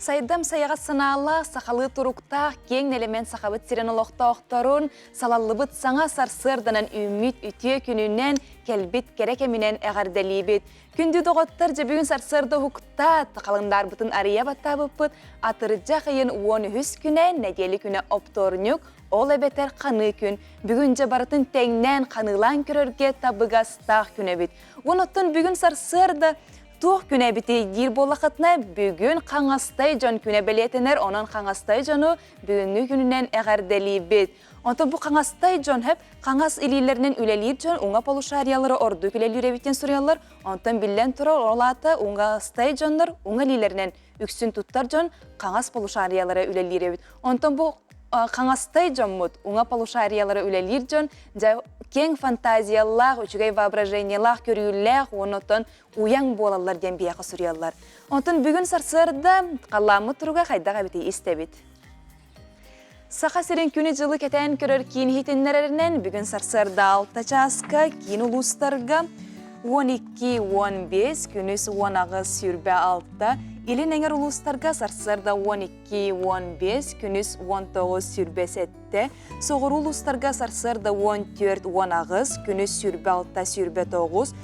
Сайдам сайаҕас санаалаах, сахалыы туруктаах, киэҥ нэлэмэн Сахабыт сирин олохтоохторун салаллыбыт саҥа сарсыарданан үүммүт үтүө күнүнэн, кэлбит кэрэ кэминэн эҕэрдэлиибит. Күндү доҕоттор, дьэ бүгүн сарсыарда уһуктаат, халандаарбытын арыйа баттаабыппыт атырдьах ыйын 13 күнэ, нэдиэлэ күнэ оптуорунньук, ол эбэтэр ханыы күн. Бүгүн дьэ барытын тэҥнээн, ханыылаан көрөргө табыгастаах күн эбит. Онуттан бүгүн сарсыарда Туох күнэ эбитий диир буоллахытына, бүгүн Хаҥастай дьон күнэ бэлиэтэнэр, онон Хаҥастай дьону бүгүҥҥү күнүнэн эҕэрдэлиибит. Онтон бу Хаҥастай дьон хөп хаҥас илиилэринэн үлэлиир дьон уҥа полушариялары ордук үлэлиир эбит диэн суруйаллар. Онтон биллэн турар, ол аата уҥастай дьоннор уҥа илиилэринэн үксүн туттар дьон хаҥас полушариялара үлэлиир эбит. Онтон бу хаҥастай дьоммут, уҥа полушариялара үлэлиир дьон дьэ киэҥ фантазиялаах, үчүгэй воображениелаах, көрүүлээх уонна оттон уйаҥ буолаллар диэн биһиэхэ суруйаллар. Онтон бүгүн сарсыарда халлааммыт туруга хайдах эбитий истэбит. Саха сирин күнү-дьылы кэтээн көрөр киин иһитиннэрэринэн бүгүн сарсыарда 6 чааска киин улуустарга 12-15, күнүс 18-26, илин эҥэр улуустарга сарсыарда 12-15, күнүс 19-27, соҕуруу улуустарга сарсыарда 14-18, күнүс 26-29,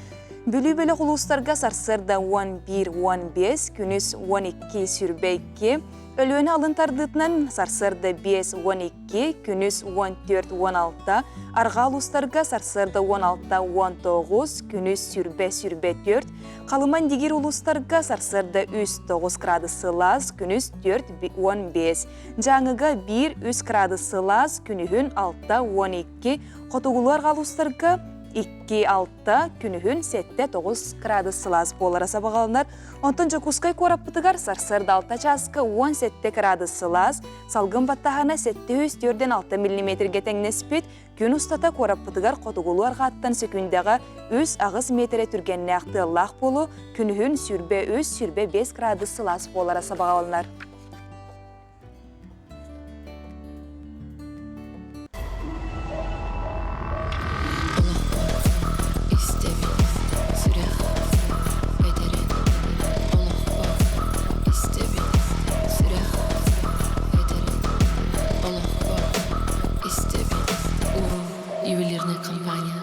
Бүлүү бөлөх улуустарга сарсыарда 11-15, күнүс 12-22, Өлүөнэ алын тардыытынан сарсыарда 5-12, күнүс 14-16, арҕаа улуустарга сарсыарда 16-19, күнүс 20-24, Халыма-Индигир улуустарга сарсыарда 3-9 градус сылаас, күнүс 4-15, Дьааҥыга 1-3 градус сылаас, күнүһүн 6-12, хотугулуу арҕаа улуустарга 2-6, күнүһүн 7-9 градус сылаас буолара сабаҕаланар. Онтон Дьокуускай куораппытыгар сарсыарда 6 чааска 17 градус сылаас, салгын баттаһана 746 миллиметргэ тэҥнэспит, күн устата куораппытыгар хотугулуу арҕааттан сөкүүндэҕэ 3-8 миэтэрэ түргэннээх тыаллаах буолу, күнүһүн 23-25 градус сылаас буолара сабаҕаланар. Истэбин сүрэх этэрин олохпор истэбин сүрэх этэрин олохпор истэбин уруу ювелирная компания.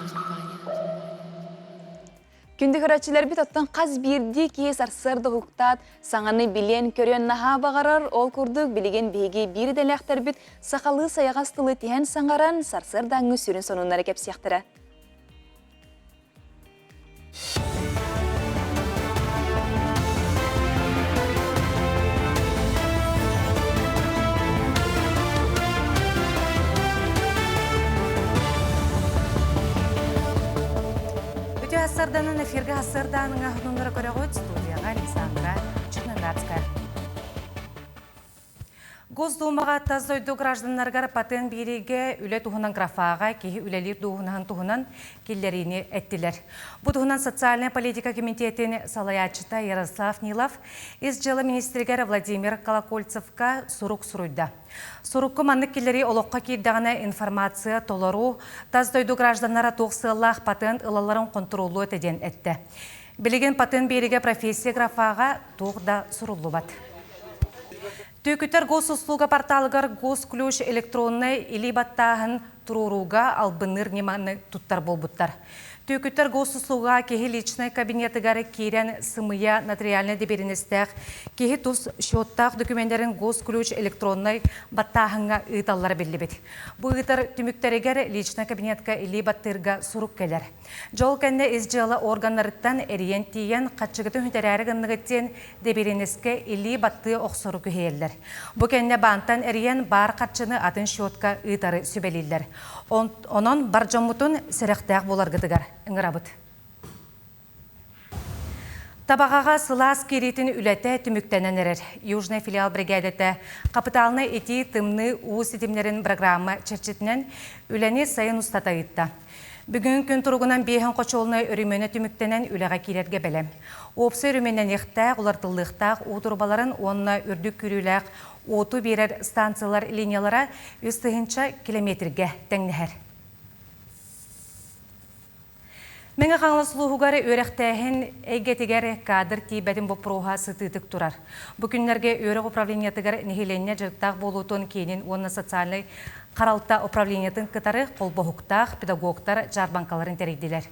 Күндү көрөөччүлэрбит оттон хас биирдии киһи сарсыарда уһуктаат саҥаны билиэн-көрүөн наһаа баҕарар. Ол курдук билигин биһиги биир идэлээхтэрбит сахалыы сайаҕас тылы тиһэн саҥаран сарсыардааҥҥы сүрүн сонуннары кэпсиэхтэрэ. Үтүө сарданан эфиргэ сарданыңа хонуннара көрөҕүт студияға Александра Черноградская. Госдумаҕа тас дойду гражданнарыгар патент биэриигэ үлэ туһунан графаҕа киһи үлэлиир дуоһунаһын туһунан киллэриини эттилэр. Бу туһунан социальнай политика комитетин салайааччыта Ярослав Нилов ис дьыала министригэр Владимир Колокольцевка сурук суруйда. Сурукку маннык киллэрии олоххо киирдэҕинэ информация толору, тас дойду гражданнара туох сыаллаах патент ылалларын хонтуруоллуо этэ диэн эттэ. Билигин патент биэриигэ профессия графаҕа туох да суруллубат. Түөкүттэр госуслуга порталыгар Госключ электроннай илии баттааһын туруорууга албынныыр ньыманы туттар буолбуттар. Түөкүттэр госуслуга киһи личнай кабинетыгар киирэн сымыйа нотариальнай дэбиэринэстээх киһи тус счеттаах документарын Госключ электроннай баттааһыҥҥа ыыталлара биллибит. Бу ыытар түмүктэригэр личнай кабинетка илии баттыырга сурук кэлэр. Дьол кэннэ ис дьыала органнарыттан эрийэн тиийэн хаччыгытын сүтэрээри гынныгыт диэн дэбиэринэскэ илии баттыы охсору күһэйэллэр. Бу кэннэ баантан эрийэн баар харчыны атын счетка ыытары сүбэлииллэр. Онон бар дьоммутун сэрэхтээх буоларгытыгар ыҥырабыт. Табаҕаҕа сылаас киириитин үлэтэ түмүктэнэн эрэр. Южный филиал бригадата хапытаалынай итии тымныы уу ситимнэрин программа чэрчитинэн үлэни сайын устата ыытта. Бүгүн күн туругунан биэһин хочуолунай өрөмүөнэ түмүктэнэн үлэҕэ киирэргэ бэлэм. Уопсай өрөмүөннэниэхтээх, уларытыллыахтаах уу турбаларын уонна үрдүк күүрүүлээх уоту биэрэр станциялар линиялара 3 тыһыынча километргэ тэҥнэһэр. Мэҥэ Хаҥалас улууһугар үөрэхтээһин эйгэтигэр кадр тиийбэтин боппуруоһа сытыытык турар. Бу күннэргэ үөрэх управлениетыгар нэһилиэнньэ дьарыктаах буолуутун киинин уонна социальнай харалта управлениетын кытары холбоһуктаах педагогтар дьаарбаҥкаларын тэрийдилэр.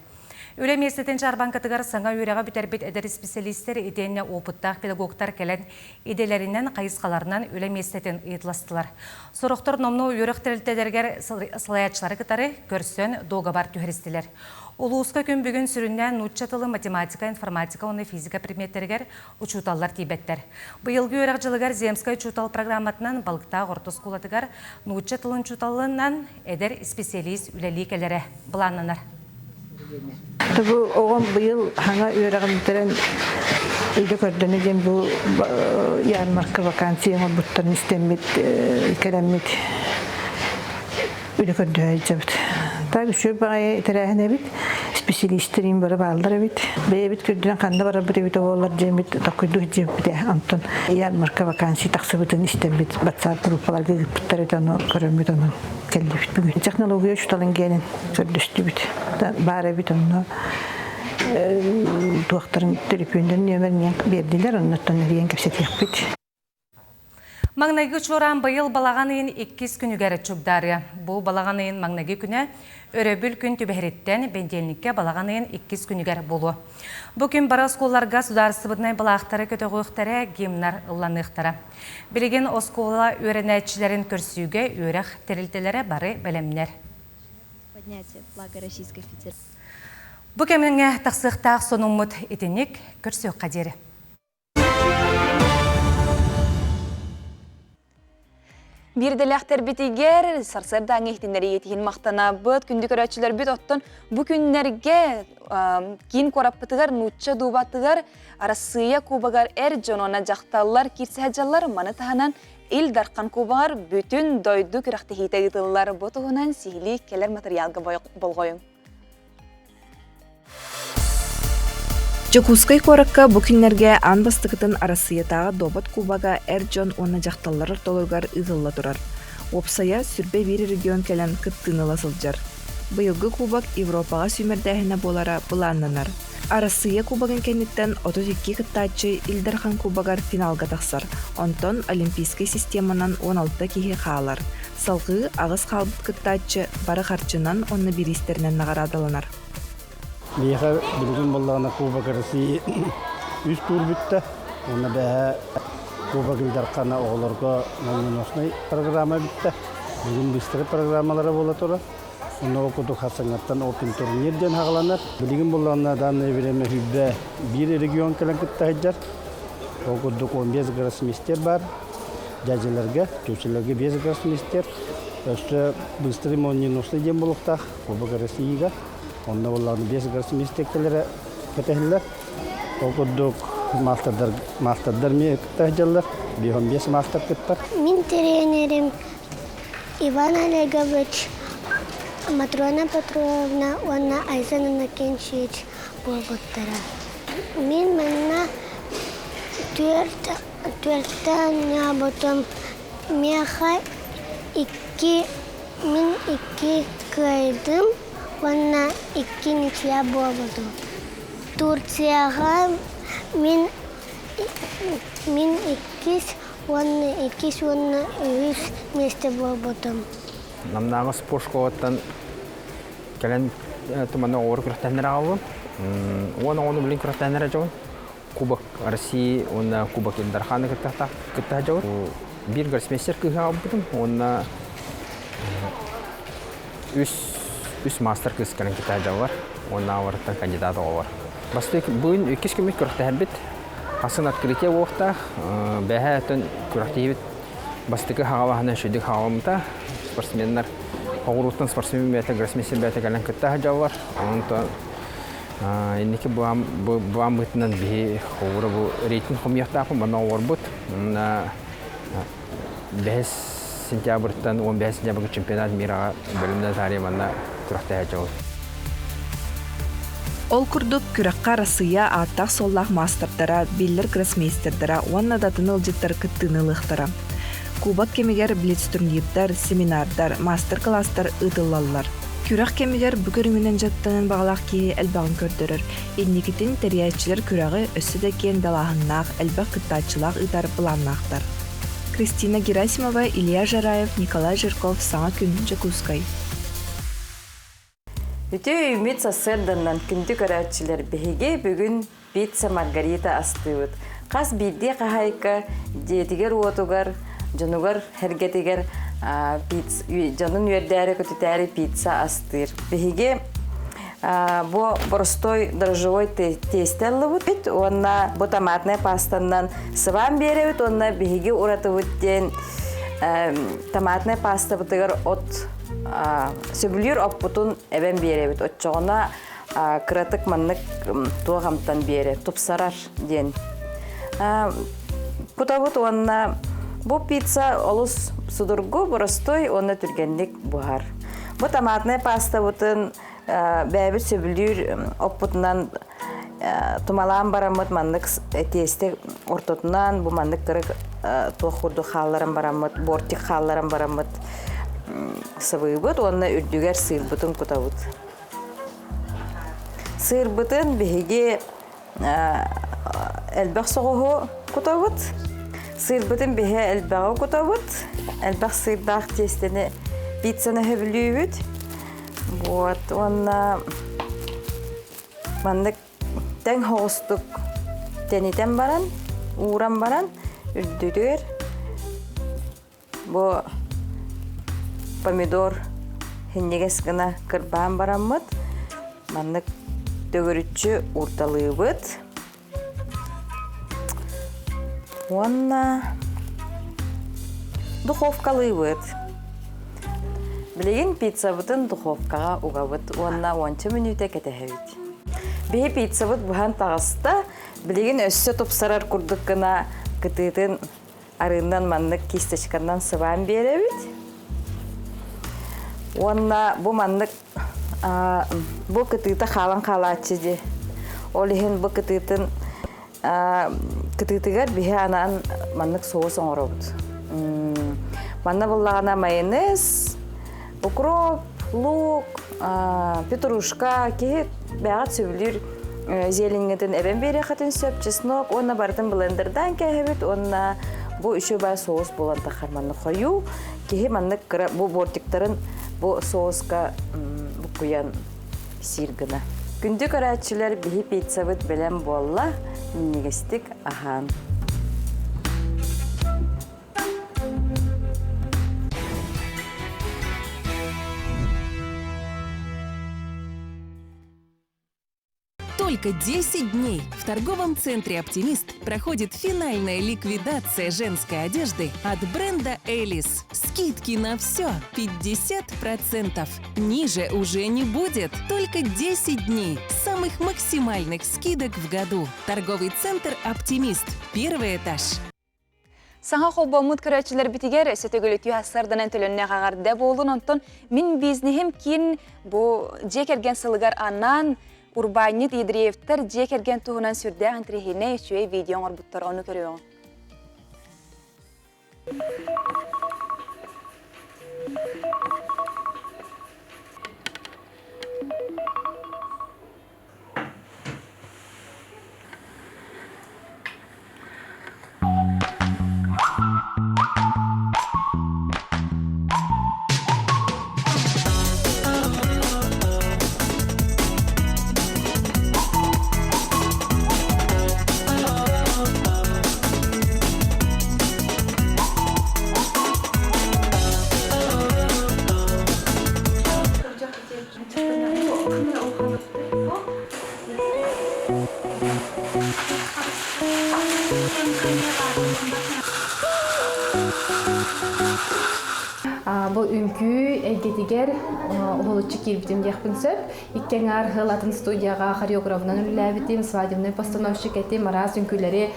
Үлэ миэстэтин дьаарбаҥкатыгар саҥа үөрэҕи бүтэрбит эдэр исписэлиистэр итиэннэ уопуттаах педагогтар кэлэн идэлэринэн, хайысхаларынан үлэ миэстэтин ыйыталастылар. Сорохтор номнуо үөрэх тэрилтэлэригэр салайааччылары кытары көрсөн дуогабар түһэристилэр. Улууска күн бүгүн сүрүннээн нуучча тылы, математика, информатика уонна физика предметтэригэр учууталлар тиийбэттэр. Быйылгы үөрэх дьылыгар Земскай учуутал программатынан Балыктаах орто оскуолатыгар нуучча тылын учууталынан эдэр исписэлиис үлэлии кэлэрэ былааннанар. Бу оҕом быйыл хаҥа үөрэҕин бүтэрэн үлэ көрдөнө диэн бу ярмарка вакансия оҥорбуттарын истэммит кэлэммит үлэ көрдөһө сылдьабыт. Так үчүгэй баҕайы тэрээһин эбит. Специалистерин бары бааллар эбит. Бэйэбит көрдүнэн ханна барарбыт эбит оҕолор диэммит токкуйдуу сылдьыбыт ээ. Онтон ярмарка вакансия тахсыбытын истэммит WhatsApp группаларга ыыппыттар этэ ону көрөммүт онон кэллибит бүгүн. Технология учууталын гиэнин көрдөстүбүт. Баар эбит онно туохтарын төлөпүөннэрин нүөмэрин биэрдилэр, оннуттан эрийэн кэпсэтиэхпит. Маҥнайгы чуораан быйыл балаҕан ыйын иккис күнүгэр чугдаарыа. Бу балаҕан ыйын маҥнайгы күнэ өрөбүл күн түбэһэриттэн бэнидиэнньиккэ балаҕан ыйын иккис күнүгэр буолуо. Бу күн бары оскуолаларга судаарыстыбаннай былаахтары көтөҕүөхтэрэ, гимнар ылланыахтара. Билигин оскуола үөрэнээччилэрин көрсүүгэ үөрэх тэрилтэлэрэ бары бэлэмнэр. Поднятие флага Российской Федерации. Бу кэмҥэ тахсыахтаах сонуммут итинник көрсүөххэ диэри. Биирдэлээхтэрбитигэр сарсыардааҥҥы иһитиннэриигитин махтанабыт. Күндү көрөөччүлэрбит оттон бу күннэргэ киин куораппытыгар нуучча дуубатыгар Арассыыйа Кубогар эр дьон уонна дьахталлар киирсэ сылдьаллар. Маны таһынан Ил Дархан Кубогар бүтүн дойду күрэхтэһиитэ ыытыллар. Бу туһунан сиһилии кэлэр матырыйаалга болҕойуҥ. Дьокуускай куоракка бу күннэргэ аан бастакытын Арассыыйатааҕы дуобат кубога эр дьон уонна дьахталлар ортолоругар ыытылла турар. Уопсайа, 21 регион кэлэн кыттыыны ыла сылдьар. Быйылгы кубок Европаҕа сүүмэрдээһинэ буолара былааннанар. Арассыыйа кубогын кэнниттэн 32 кыттааччы Ил Дархан кубогар финалга тахсар, онтон олимпийскай системанан 16 киһи хаалар. Салҕыы аҕыс хаалбыт кыттааччы бары харчынан уонна бириистэринэн наҕараадаланар. Миэхэ билигин буоллаҕына Кубок России үс тур бүттэ. Уонна бэһэ Кубок Ил Дархана оҕолорго молниеноснай программа бүттэ. Бүгүн быстрый программалара буола турар. Онно ол курдук хасаҥҥаттан Open турнир диэн хаҕаланар. Билигин буоллаҕына данное время сүүрбэ биир регион кэлэн кытта сылдьар. Ол курдук 15 гроссмейстер бар. Дьадьыларга, түөчэлэргэ биэс гроссмейстер. Өссө быстрый молниеноснай диэн буолуохтаах Кубок Россияга. Онно буоллаҕына биэс гроссмейстер кэлэрэ кэтэһиллэр. Ол курдук маастардар, маастардар эмиэ кытта сылдьаллар. 55 маастар кыттар. Мин тренерим Иван Олегович, Матрона Петровна уонна Айсен Иннокентьевич буолбуттара. Мин манна түөрт түөртэ оонньообутум. Миэхэ икки мин икки кыайдым уонна икки ничья буолбутум. Турцияҕа мин мин иккис уонна иккис уонна үһүс миэстэ буолбутум. Намнааҕы спорт школаттан кэлэн туманна оҕолору күрэхтэһиннэрэ аҕаллым. Уон оҕону билин күрэхтэһиннэрэ дьон. Кубок России уонна Кубок Ил Дархана кытта кытта дьон. Биир гроссмейстер кыыһы аҕалбытым уонна үс үс маастар кыыс кэлэн кытта дьаллар уонна аварыттан кандидат оҕолор. Бастакы бүгүн иккис күммүт күрэхтэһэрбит. Хасын открытие буолуохтаах. Бэһээ өтөн күрэхтэһиибит бастакы хаҕалаһына үчүгдүк хаҕаламмыта. Спортсменнар оҕуруоттан спортсмен бэйэтэ, гроссмейстер бэйэтэ кэлэн кытта сылдьаллар. Онтон инники былаан быһыытынан биһи холобура бу рейтинг хомуйуохтаахпын манна оҕолорбут. Бэһис сентябрьтан 15 сентябрьга чемпионат мираҕа бөлүмнэ таарыйа манна күрэхтэһэ дьол. Ол курдук, күрэххэ Арассыыйа ааттаах-суоллаах маастардара, биллэр гроссмейстердара уонна да атын ыалдьыттар кыттыыны ылыахтара. Кубок кэмигэр блиц-турнирдар, семинардар, маастар-кылаастар ыытыллаллар. Күрэх кэмигэр бу көрүҥүнэн дьарыктаныан баҕалаах киһи элбэҕин көрдөрөр. Инникитин тэрийээччилэр күрэҕи өссө да киэҥ далааһыннаах, элбэх кыттааччылаах ыытар былааннаахтар. Кристина Герасимова, Илья Жараев, Николай Жирков «Саҥа күн, Дьокуускай». Үтүө үүммүт сарсыарданнан күндү көрөөччүлэр биһиги бүгүн пицца Маргарита астыыбыт. Хас биирдии хаһаайка дьиэтигэр-уотугар, дьонугар эргэтигэр дьонун үөрдээри көтүтээри пицца астыыр. Биһиги бу боростой дрожжевой тиэстэ ыллыбыт уонна бу томатная пастанан сыбаан биэрэбит уонна биһиги уратыбыт диэн томатная пастабытыгар от сөбүлүүр оппутун эбэн биэрэбит. Оччоҕуна кыратык маннык туох амтан биэрэр, тупсарар диэн. Кутабыт уонна бу пицца олус судургу, боростуой уонна түргэнник буһар. Бу томатнай пастабытын бэйэбит сөбүлүүр оппутунан тумалаан бараммыт маннык тиэстэ ортотунан бу маннык кыра туох курдук хаалларан бараммыт бортик хаалларан бараммыт сыбыыбыт уонна үрдүгэр сыырбытын кутабыт. Сыырбытын биһиги элбэх соҕуһу кутабыт. Сыырбытын биһи элбэҕи кутабыт. Элбэх сыырдаах тиэстэни пиццаны сөбүлүүбүт. Вот уонна Маннык тэҥ соҕустук тэнитэн баран, ууран баран үрдүгэр бу помидор синньигэс гына кырбаан бараммыт маннык төгүрүччү уурталыыбыт. Уонна духовкалыыбыт. Билигин пиццабытын духовкаҕа угабыт уонна уонча мүнүүтэ кэтэһэбит. Биһи пиццабыт буһан таҕыста. Билигин өссө тупсарар курдук гына кытыытын арыыннан маннык кисточканан сыбаан биэрэбит. Уонна бу маннык бу кытыыта хаалан хаалааччы дии. Ол иһин бу кытыытын кытыытыгар биһи анаан маннык соус оҥоробут. Манна буллаҕына майонез, укроп, лук, петрушка киһи бэйэҕит сөбүлүүр зеленьгытын эбэн биэриэххитин сөп, чеснок уонна барытын блендердаан кээһэбит уонна бу үчүгэй соус буолан таххар маннык хойуу киһи маннык кыра бу бортиктарын бу соуска буккуйан сиир гына. Күндү көрөөччүлэр, биһи пиццабыт бэлэм буолла, минньигэстик аһаан. Только 10 дней в торговом центре «Оптимист» проходит финальная ликвидация женской одежды от бренда «Элис». Скидки на все 50%. Ниже уже не будет. Только 10 дней самых максимальных скидок в году. Торговый центр «Оптимист». Первый этаж. Саҥа холбоммут көрөөччүлэрбитигэр өссө төгүл үтүө сарданан төлөннөөх аҕарда буолун онтон мин бизнеһим киин бу дьиэ кэргэн сылыгар анаан урбаанньыт Ядреевтар дьиэ кэргэн туһунан сүрдээх интэриэһинэй үчүгэй видео оҥорбуттар ону көрүөҕүҥ. Бу үҥкүү эйгэтигэр уһулуччу киирбитим диэхпин сөп. Икки аҥаар сыл атын студияҕа хореографынан үлэлээбитим, свадебный постановщик этим, араас үҥкүүлэри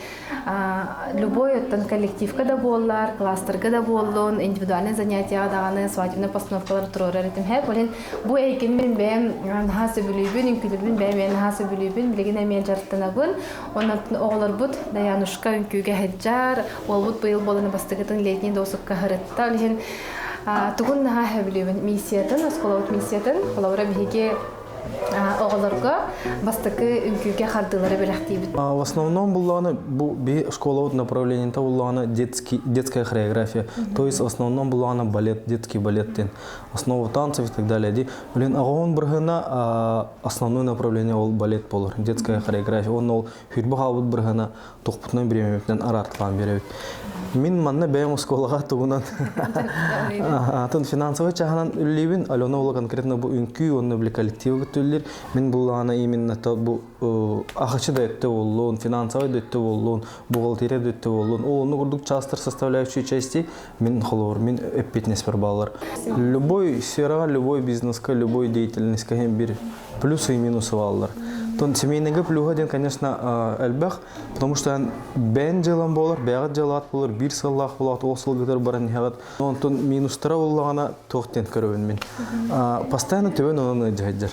любой оттон коллективка да буоллар, кластерга да буоллун, индивидуальный занятияҕа даҕаны свадебный постановкалар туруорар этим. Һэ, блин, бу эйгин мин бэйэм наһаа сөбүлүүбүн, үҥкүүлүүбүн бэйэм эмиэ наһаа сөбүлүүбүн, билигин эмиэ дьарыктанабын. Онон оҕолорбут Даянушка үҥкүүгэ сылдьар, уолбут быйыл буолан бастакытын летний досукка сырытта. Ол иһин Тугун наһаа сөбүлүүбүн миссиятын, оскуолабыт миссиятын, холобура биһиги оҕолорго бастакы үҥкүүгэ хардыылары бэлэхтиибит. В основном буллаҕына бу би школабыт направлениета буллаҕына детский детская хореография. То есть в основном буллаҕына балет, детский балет диэн. Основа танцев и так далее. Ди блин аҕаһын бырыһына основное направление ол балет болор. Детская хореография. Он ол хүрбэ хаалбыт бырыһына тохпутунан бириэмэбитинэн араарталаан биэрэбит. Мин манна бэйэм оскуолаҕа тугунан атын финансовый чааһынан үллүүбүн. Алена уола конкретно бу үҥкүү уонна били коллективы кытта үллүүр. Мин буллаҕына именно то бу ахычы да өттө буоллун, финансовый да өттө буоллун, бухгалтерия да өттө буоллун. Ол онну курдук частар составляющие части мин холобур мин эппитинэспэр баалар. Любой сфераҕа, любой бизнеска, любой деятельностька хем бир плюсы и минусы бааллар. Тон семейныйга плюһа диэн, конечно, элбэх, потому что бэйэн дьыалан буолар, бэйэҕит дьыалаат буолар, биир сыллаах буолаат, ол сылгытар баран иһэҕит. Онтон минустара буоллаҕына туох диэн көрөбүн мин. Постоянно төбөн онон ыдьыһыдьар.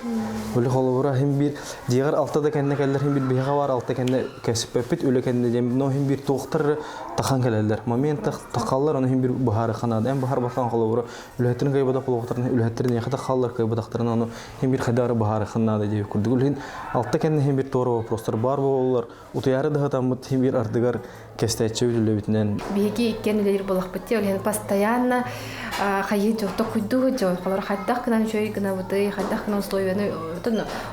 Үлэ холобура хим биир дьиэҕэр алта да кэннэ кэллэр хим биир биһиэхэ баар алта кэннэ кэспэппит үлэ кэннэ диэн, но хим биир туохтар тахан кэлэллэр. Момент тахаллар, ону хим биир быһаарыха наада. Эн быһаарбатаҕын холобура үлэһиттэрин кыайбатах буолуохтарын үлэһиттэрин эйиэхэ тахаллар кыайбатахтарын ону хим биир хайдары быһаарыха наада диэбит курдук. Үлэһин алта кэннэ хим биир туора вопростар баар буолаллар. Утуйаары да хим биир ардыгар кэстээччи үлэбитинэн. Биһиги иккиэн үлэлиир буоллахпыт дии, ол иһин постоянно хайыы дьол токуйдуу дьол холор хайдах гынан үчүгэй гынабытый, хайдах гынан условияны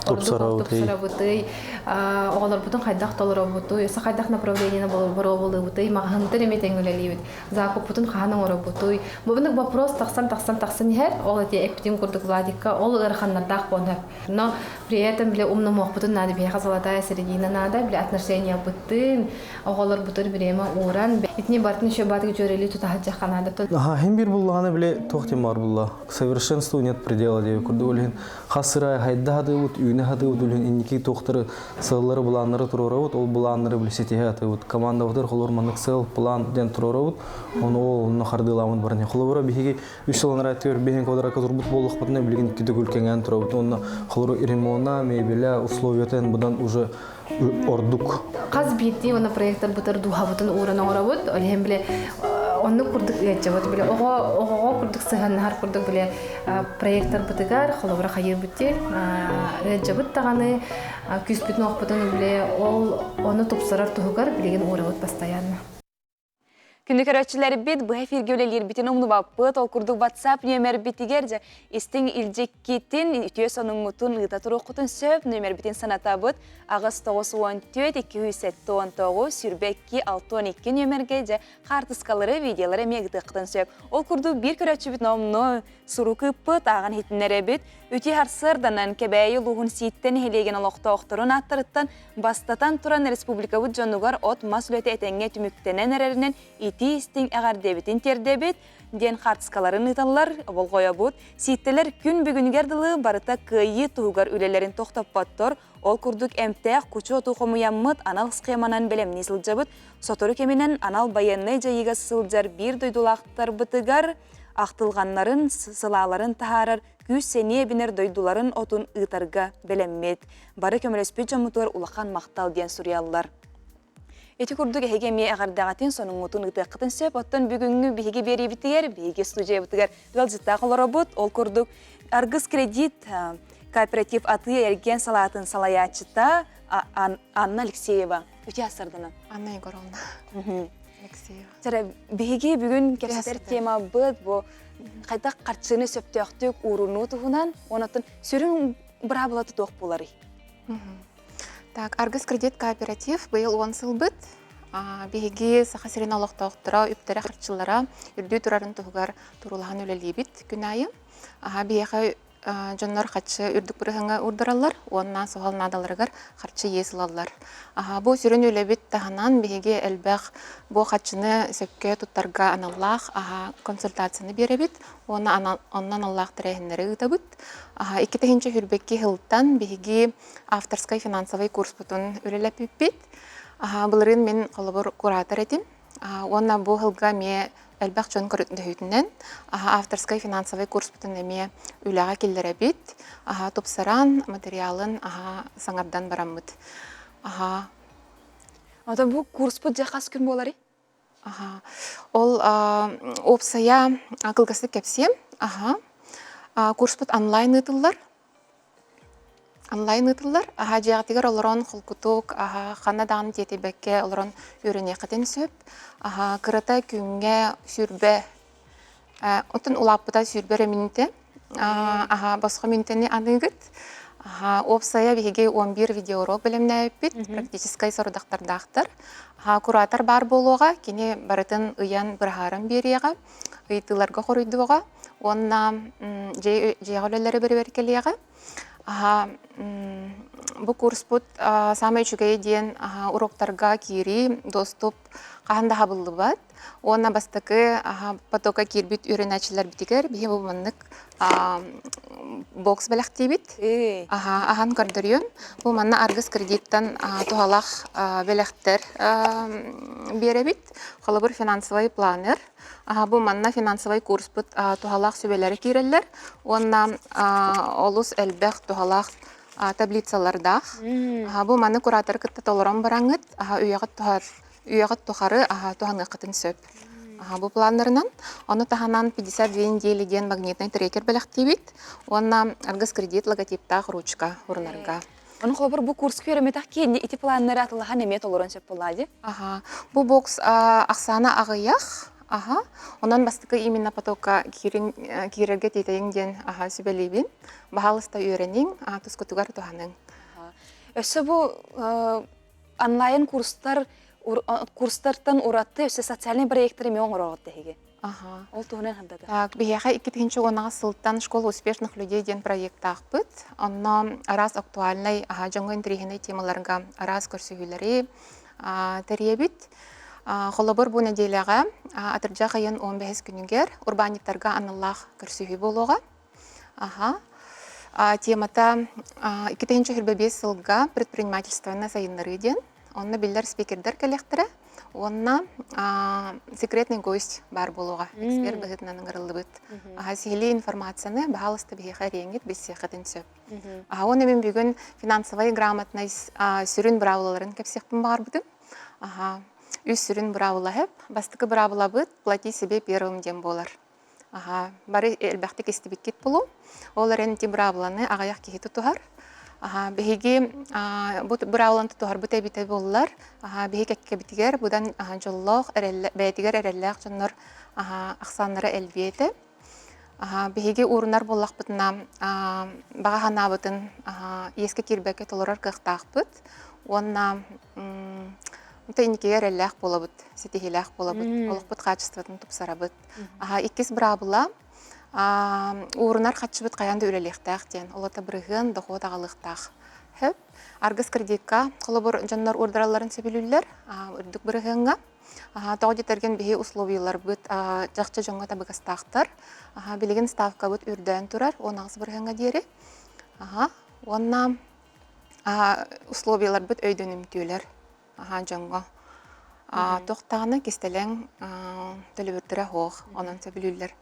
ордук тупсарабытый, оҕолорбутун хайдах толоробутуй, өссө хайдах направлениены боруобалыыбытый, маҕаһыынтан эмиэ тэҥ үлэлиибит, закуппутун хаһан оҥоробутуй. Бу вопрос тахсан тахсан тахсан иһэр, ол эти эппитин курдук Владикка ол ыараханнардаах буолан Но при этом бile умнумуохпутун наада, биһиэхэ золотая середина наада, бile отношения быттын, оҕолорбутун бириэмэ ууран, итини бартын еще баатыгы дьүөрэлии тутаһыдьахха наада. Аха, хим бир буллаҕына бile туох тем бар булла. К совершенству нет предела диэби курдук үлүһүн хас сырай хайда хатыыбыт, үүнэ хатыыбыт үлүһүн инники туохтары сыаллары былааннары туруорабыт, ол былааннары били ситиһэ хатыыбыт. Командабытыр холор маннык сыал, план диэн туруорабыт, ону ол онно хардыылаамыт баран. Холобура биһиги үс сыл анараа өттүгэр биһин квадракка турбут буоллахпытына билигин икки төгүл кэҥээн турабыт уонна холору ремона, мебеля, условията будан уже ордук. Хас биирдии уонна проекторбытыр дууһабытын ууран оҥоробут. Ол иһин бile оннук курдук ыалдьабыт. Бile оҕо оҕоҕо курдук сыһыаннаһар курдук бile проекторбытыгар холобура хайыырбыт дии ыалдьабыт даҕаны күүспүтүн охпутун бile ол ону тупсарар туһугар билигин уурабыт постоянно. Күнү көрөөччүлэрбит быһа эфиргэ үлэлиирбитин умнубаппыт. Ол курдук WhatsApp нүөмэрбитигэр дьэ истиҥ илдьиккитин, үтүө сонуҥҥутун ыыта туруоххутун сөп. Нүөмэрбитин санатабыт. 8 94 279 22 62 нүөмэргэ дьэ хаартыскалары, видеолары эмиэ ыытыаххытын сөп. Ол курдук биир көрөөччүбүт номнуо сурук ыыппыт, ааҕан иһитиннэрэбит. Үтүө сарсыарданан Кэбээйи улууһун Сииттэ нэһилиэгин олохтоохторун ааттарыттан бастатан туран республикабыт дьонугар от-мас үлэтэ этэҥҥэ түмүктэнэн эрэринэн итии-истиҥ эҕэрдэбитин тиэрдэбит диэн хаартыскаларын ыыталлар, болҕойобут. Сииттэлэр күн бүгүнүгэр дылы барыта кыайыы туһугар үлэлэрин тохтоппоттор. Ол курдук эмтээх кучу оту хомуйаммыт анал схеманан бэлэмнии сылдьабыт. Сотору кэминэн анал байыаннай дьайыыга сылдьар биир дойдулаахтарбытыгар ахтылҕаннарын, сылааларын таһаарар күүс-сэниэ эбинэр дойдуларын отун ыытарга бэлэммит. Бары көмөлөспүт дьоммутугар улахан махтал диэн суруйаллар. Ити курдук эһиги эмиэ эҕэрдэҕитин, сонуҥҥутун ыытыаххытын сөп. Оттон бүгүҥҥү биһиги биэриибитигэр, биһиги студиябытыгар ыалдьыттаах олоробут. Ол курдук Аргыс кредит кооператив атыы-эргиэн салаатын салайааччыта Анна Алексеева. Үтүө сарданан. Анна Егоровна. Алексеева. Сара биһиги бүгүн кэпсэтэр темабыт бу хайдах харчыны сөптөөхтүк уурунуу туһунан, онотон сүрүн быраабылата туох буоларый? Так, Аргыс кредит кооператив быйыл 10 сылбыт. Биһиги Саха сирин олохтоохторо үптэрэ харчылара үрдүү турарын туһугар туруулаһан үлэлиибит күн аайы. Биһиэхэ дьоннор харчы үрдүк бырыһыҥҥа уурдараллар уонна суһал наадаларыгар харчы иэс ылаллар. Бу сүрүн үлэбит таһынан биһиги элбэх бу харчыны сөпкө туттарга аналлаах консультацияны биэрэбит уонна онно аналлаах тэрээһиннэри ыытабыт. 2022 сылтан биһиги авторскай финансовай курспутун үлэлэппиппит. Былырыын мин холобур куратор этим. Уонна бу сылга эмиэ элбэх дьон көрдөһүүтүнэн авторскай финансовай курспутун эмиэ үлэҕэ киллэрэбит. Тупсаран материалын саҥардан бараммыт. Оттон бу курспут дьэ хас күн буоларый? Аха. Ол уопсайа кылгастык кэпсиэм. Аха. Курспут онлайн ыытыллар. Онлайн ыытыллар. Аха дьиэҕитигэр олорон холкутук, аха ханна даҕаны тиэтэйбэккэ олорон үөрэниэххитин сөп. Аха кырата күҥҥэ 20 оттон улааппыта 20 эрэ мүнүүтэ. Аха босхо мүнүүтэни аныыгыт. Аха уопсайа биһиги 11 видеоурок бэлэмнээбиппит, практическай сорудахтардаахтар. Аха куратор баар буолуоҕа, кини барытын ыйан быраһааран биэриэҕэ, ыйытыыларга хоруйдуоҕа уонна дьиэҕэ үлэлэри бэрэбиэркэлиэҕэ. Аха бу курспут саамай үчүгэйэ диэн уроктарга киирии, доступ хаһан да хабыллыбат. Уонна бастакы потокка киирбит үөрэнээччилэрбитигэр биһи бу маннык бокс бэлэхтиибит. Аха, аһан көрдөрүөм. Бу манна Аргыс кредиттан туһалаах бэлэхтэр биэрэбит. Холобур, финансовый планер. Аха, бу манна финансовый курспут туһалаах сүбэлэрэ киирэллэр. Уонна олус элбэх туһалаах таблицалардаах. Аха, бу маны кураторы кытта толорон бараҥҥыт, аха, үйэҕит туһа үйэҕит тухары туһаныаххытын сөп. Бу планнарынан. Ону таһынан 52 недели диэн магнитный трекер бэлэхтиибит уонна Аргыс кредит логотиптаах ручка урунарга. Ону холобур бу курска үөрэммэтэх киһи ити планнары атылаһан эмиэ толорон сөп буоллаа дии. Аха. Бу бокс ахсаана аҕыйах. Аха. Онон бастакы именно потокка киирэргэ тиэтэйиҥ диэн аха сүбэлиибин. Баһаалыста үөрэниҥ, тускутугар туһаныҥ. Өссө бу онлайн курстар курстартан ураты өссө социальный проекттары эмиэ оҥороҕут тэһиги. Ага. Ол туһунан хандата. Так, биһиэхэ 2010 сылтан «Школа успешных людей» диэн проекттаахпыт. Онно араас актуальнай, аха, дьоҥҥо интэриэһинэй темаларга араас көрсүһүүлэри тэрийэбит. Холобур, бу нэдиэлэҕэ атырдьах ыйын 15 күнүгэр урбаанньыттарга аналлаах көрсүһүү буолуоҕа. Аха. Темата 2025 сылга предпринимательствоны сайыннарыы диэн. Онно биллэр спикердэр кэлиэхтэрэ. Уонна секретный гость баар буолуоҕа. Эксперт быһыытынан ыҥырыллыбыт. Аха, сиһилии информацияны баһаалыста биһиэхэ эриэҥҥит билсиэххитин сөп. Аха, уонна мин бүгүн финансовай грамотность сүрүн быраабылаларын кэпсиэхпин баҕарбытым. Аха, үс сүрүн быраабыла сөп. Бастакы быраабылабыт плати себе первым диэн буолар. Аһаа, бары элбэхтик истибиккит булуу. Ол эрэн ити быраабыланы аҕыйах киһи тутуһар. Аһаа, биһиги бу быраабыланы тутуһарбыт эбитэ буоллар, аһаа, биһи кэккэбитигэр быдан дьоллоох, бэйэтигэр эрэллээх дьоннор ахсааннара элбиэ этэ. Аһаа, биһиги уурунар буоллахпытына, баҕа санаабытын иэскэ киирбэккэ толорор кыахтаахпыт уонна инникигэ эрэллээх буолабыт, ситиһиилээх буолабыт, олохпут хаачыстыбатын тупсарабыт. Аха, иккис быраабыла уурунар хаччыбыт хайаан да үлэлиэхтээх диэн. Ол ата бырыһыан, дохуот аҕалыахтаах. Хөп. Аргыс кредикка холобур дьоннор уурдаралларын сөбүлүүллэр үрдүк бырыһыаҥҥа. Тоҕо диэтэргин биһи условияларбыт чахчы дьоҥҥо табыгастаахтар. Билигин ставкабыт үрдээн турар 18 бырыһыаҥҥа диэри. Уонна условияларбыт өйдөнүмтүөлэр. Аһаа дьоҥҥо туох даҕаны кистэлэҥ төлөбүрдэрэ суох, онон сөбүлүүллэр.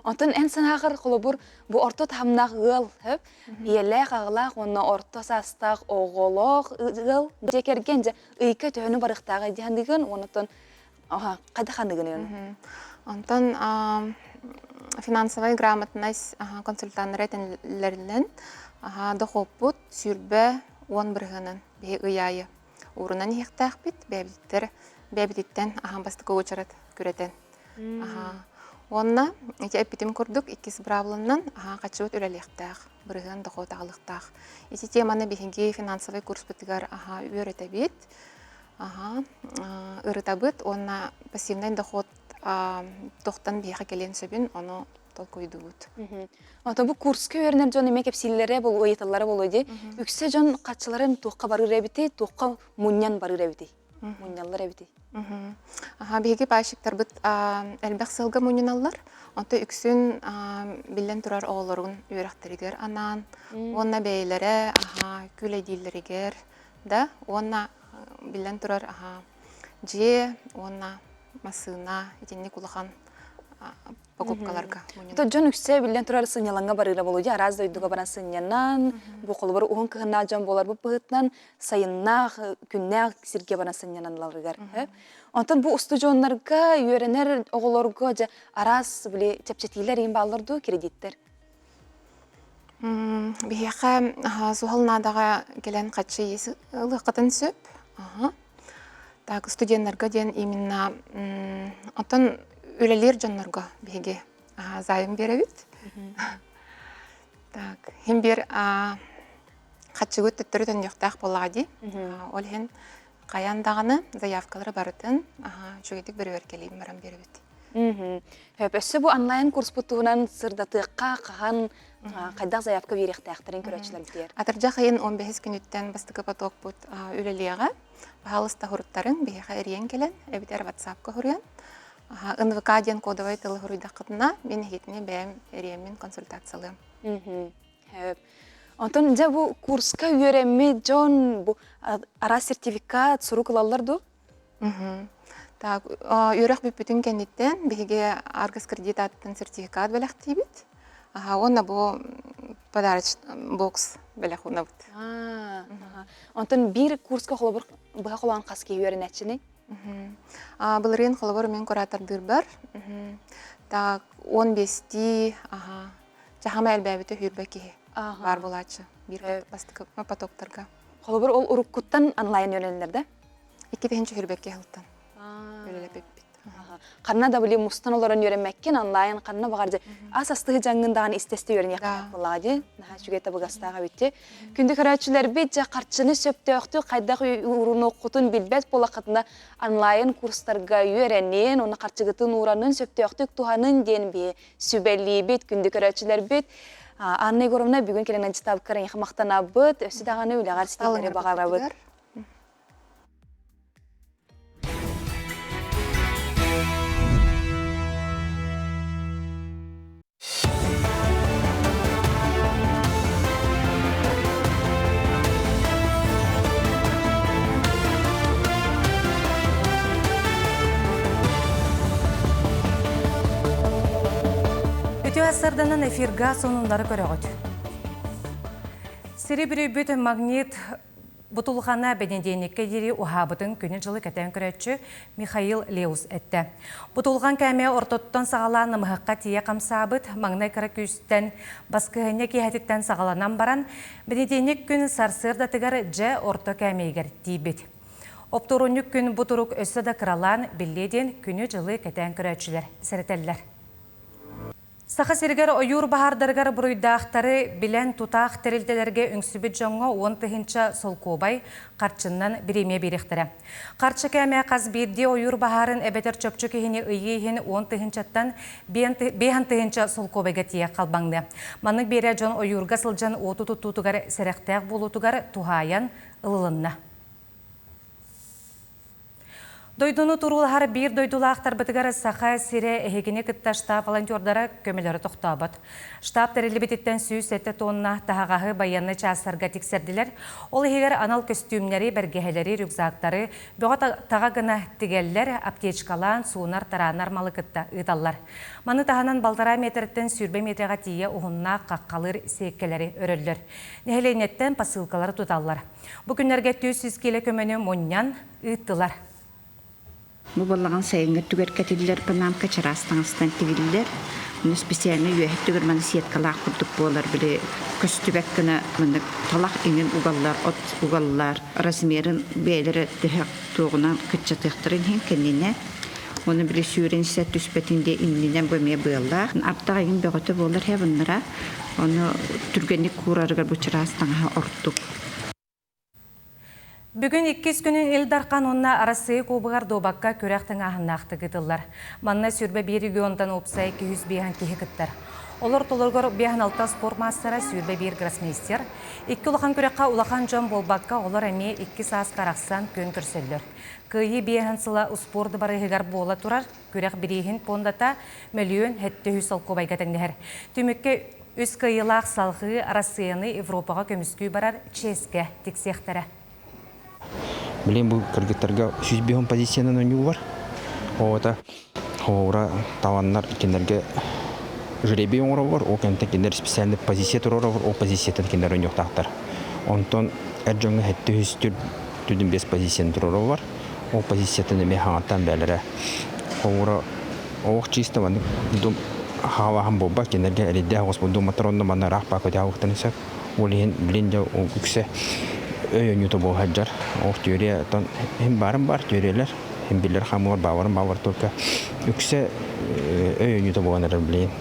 Онтон эн санааҕар холобур бу орто таһымнаах ыал хөп ийэлээх аҕалаах уонна орто саастаах оҕолоох ыал дьиэ кэргэн дьэ ыйга төһөнү барыахтааҕый диһаныгын уонна хайдах ханыгын Онтон финансовая грамотность консультаннара этэллэринэн дохуоппут 20 10 бырыһыанын биһи ый аайы уурунан иһиэхтээхпит, бэйэбититтэр бэйэбититтэн аһаан бастакы уочарат күрэтэн. Уонна ити эппитим курдук иккис быраабыланан аһаан хаччыбыт үлэлиэхтээх, бырыһыан дохуот аҕалыахтаах. Ити теманы биһиги финансовый курспутугар аһаа үөрэтэбит, аһаа ырытабыт уонна пассивный доход тохтон биһиэхэ кэлиэн сөбүн ону толкуйдуубут. Ото бу курска үөрэнэр дьон эмиэ кэпсииллэрэ болу ыйыталлара болуо дии. Үксэ дьон хаччыларын туохха барыыр эбитий, туохха мунньан барыыр эбитий? Мунньаллар эбитий? Аха, биһиги пайщиктарбыт элбэх сылга мунньуналлар. Онто үксүн биллэн турар оҕолорун үөрэхтэригэр анаан, уонна бэйэлэрэ аха күлэйдииллэригэр да, уонна биллэн турар аха дьиэ уонна массыына итинник улахан. покупкаларга. То дьон үксэ биллэн турар сынньалаҥҥа барыыра болу дии араас дойдуга баран сынньанан, бу холобур уһун кыһыннаах дьон буолар бу быһыытынан сайыннаах, күннээх сиргэ баран сынньаналларыгар. Онтон бу устудьуоннарга үөрэнэр оҕолорго дьэ араас били чэпчэтиилэр иин бааллар дуу кредиттэр? Биһиэхэ суһал наадаҕа кэлэн хаччы ылыаххытын сөп. Так, студеннарга диэн именно оттон үлэлиир дьоннорго биһиги займ биэрэбит. Так, хим биэр хаччыгыт төттөрү төннүөхтээх буоллаҕа дии. Ол иһин хайаан даҕаны заявкалары барытын үчүгэйдик бөрүөркэлиин баран биэрэбит. Өссө бу онлайн курспут туһунан сырдатыахха хаһан хайдах заявка биэриэхтээхтэрин көрөөччүлэр битиэр. Атырдьах ыйын 15 күнүттэн бастакы потокпут үлэлиэҕэ. Баһаалыста хуруттарыҥ биһиэхэ эрийэн кэлэн, эбэтэр WhatsApp-ка хуруйан. НВК диэн кодовай тылы хуруйдаххытына, мин эһигитини бэйэм эрийэммин консультациялыам. Онтон дьэ бу курска үөрэммит дьон бу араас сертификат, сурук ылаллар дуу? Так, үөрэх бүппүтүн кэнниттэн биһиги Аргыс кредит ааттан сертификат бэлэхтиибит. Уонна бу подароч бокс бэлэх уунабыт. Онтон биир курска холобур быһа холоон хас киһи үөрэнээччиний? Былырыын холобур мин куратордыырбар. Так, 15-тии, Чахама элбээбитэ сүүрбэ киһи баар буолааччы биир бастакы потоктарга. Холобур, ол уруккуттан онлайн үөрэнэллэр да? 2021 сылтан үлэлэппиппит. Ханна да били мустан олорон үөрэммэккин онлайн ханна баҕар дьэ ас астыһы дьаҥҥын даҕаны истэсте үөрэниэхтээх буоллаҕа дии. Наһаа үчүгэй табыгастаах эбит. Күндү көрөөччүлэрбит дьэ харчыны сөптөөхтүк хайдах уурунуоххутун билбэт буоллаххытына онлайн курстарга үөрэнин, уонна харчыгытын ууранын сөптөөхтүк туһанын диэн биһи сүбэлиибит, күндү көрөөччүлэрбит. Анна Егоровна бүгүн кэлэн антитабыккар эйиэхэ махтанабыт, өссө даҕаны үлэҕэр ситиһиилэри баҕарабыт. Үтүө сарданан эфирга сонуннары көрөҕүт. Сири бүрүйбүт магнит бутулҕана бэнидиэнньиккэ диэри уһаабытын күнү-дьылы кэтээн көрөөччү Михаил Леус эттэ. Бутулҕан кээмэйэ ортотуттан саҕалаан намыһахха тиийэ хамсаабыт, маҥнай кыра күүстэн баскыһыанньа киэһэтиттэн саҕаланан баран, бэнидиэнньик күн сарсыардатыгар дьэ орто кээмэйигэр тиийбит. Оптуорунньук күн бу турук өссө да кыралаан биллиэ диэн күнү-дьылы кэтээн көрөөччүлэр сэрэтэллэр. Саха сиригэр ойуур баһаардарыгар буруйдаахтары билэн тутаах тэрилтэлэргэ үҥсүбүт дьоҥҥо 10 тыһыынча солкуобай харчыннан бириэмийэ биэриэхтэрэ. Харчы кээмэйэ хас биирдии ойуур баһаарын эбэтэр чопчу киһини ыйыы иһин 10 тыһыынчаттан 5 тыһыынча солкуобайга тиийэ халбаҥныа. Маннык биэрэ дьон ойуурга сылдьан уоту туттуутугар сэрэхтээх буолуутугар туһаайан ылылынна. Дойдуну туруулаһар биир дойдулаахтарбытыгар Саха сирэ эһигини кытта штаб волонтердара көмөлөрө тохтообот. Штаб тэриллибититтэн 107 тонна таһаҕаһы байыаннай чаастарга тиксэрдилэр. Ол иһигэр анал көстүүмнэри, бэргэһэлэри, рюкзактары бөҕө таҕа гына тигэллэр, аптечкалаан, суунар, тараанар малы кытта ыыталлар. Маны таһынан балтараа метртэн сүүрбэ метрга тиийэ уһуннаах хаххалыыр сиэккэлэри өрөллөр. Нэһилиэнньэттэн посылкалары туталлар. Бу күннэргэ 400 киилэ көмөнү мунньан ыыттылар. Бу буоллаҕын сайыҥҥы өттүгэр кэтиллэр панамка чараас таҥастан тигиллэр. Ону специально үөһэ өттүгэр маны сеткалаах курдук буолар, били көстүбэт гына маннык талах иҥин угаллар, от угаллар. Размерын бэйэлэрэ төһө туоҕунан кыччатыахтарын иһин кэннинэ Оны били сүүрэн сэ түспэтин диэ иннинэн бу эмиэ быаллаах. Ардах иҥин бөҕөтө буолар һэ bunlara. Ону түргэнник куурарыгар бу чараас таҥаһа ордук. Бүгүн иккис күнүн Ил Дархан уонна Арассыыйа Кубогар дуобакка күрэх тыҥааһыннаахтык ыытыллар. Манна 21 регионтан уопсай 205 киһи кыттар. Олор толоругар 56 спорт маастара, 21 гроссмейстер. Икки улахан күрэххэ улахан дьон буолбакка, олор эмиэ икки сааска арахсан күөн көрсөллөр. Кыайыы биэһин сыла успуорт барыһыгар буола турар күрэх бирииһин пуондата мөлүйүөн 700 солкуобайга тэҥнэһэр. Түмүккэ үс кыайыылаах салҕыы Арассыыйаны Европаҕа көмүскүү барар чиэскэ тиксиэхтэрэ. Билин бу кыргыттарга 105 позициянан ойуу бар. Ота. Холобура, таланнар кинилэргэ жребий оҥороллор, ол кэнниттэн кинилэр специальный позиция туруораллар, ол позицияттан кинилэр ойнуохтаахтар. Онтон эр дьоҥҥо сэттэ үһүс түрдүн биэс позицияны туруораллар. Ол позицияттан эмиэ хаҥаттан бээлэрэ. Холобура, олох чисто маннык дум хаалааһын буолбат, кинилэргэ эрэйдээх оҕус думаттар онно манна ыраах баа көтөҕүөхтэрин сөп. Ол иһин билин дьэ үксэ өй оонньуута буола сылдьар. Ол теория оттон иһин баарым баар теориялар, иһин биллэр хамыыр бааларым баалар только үксэ өй оонньуута буолан эрэр билигин.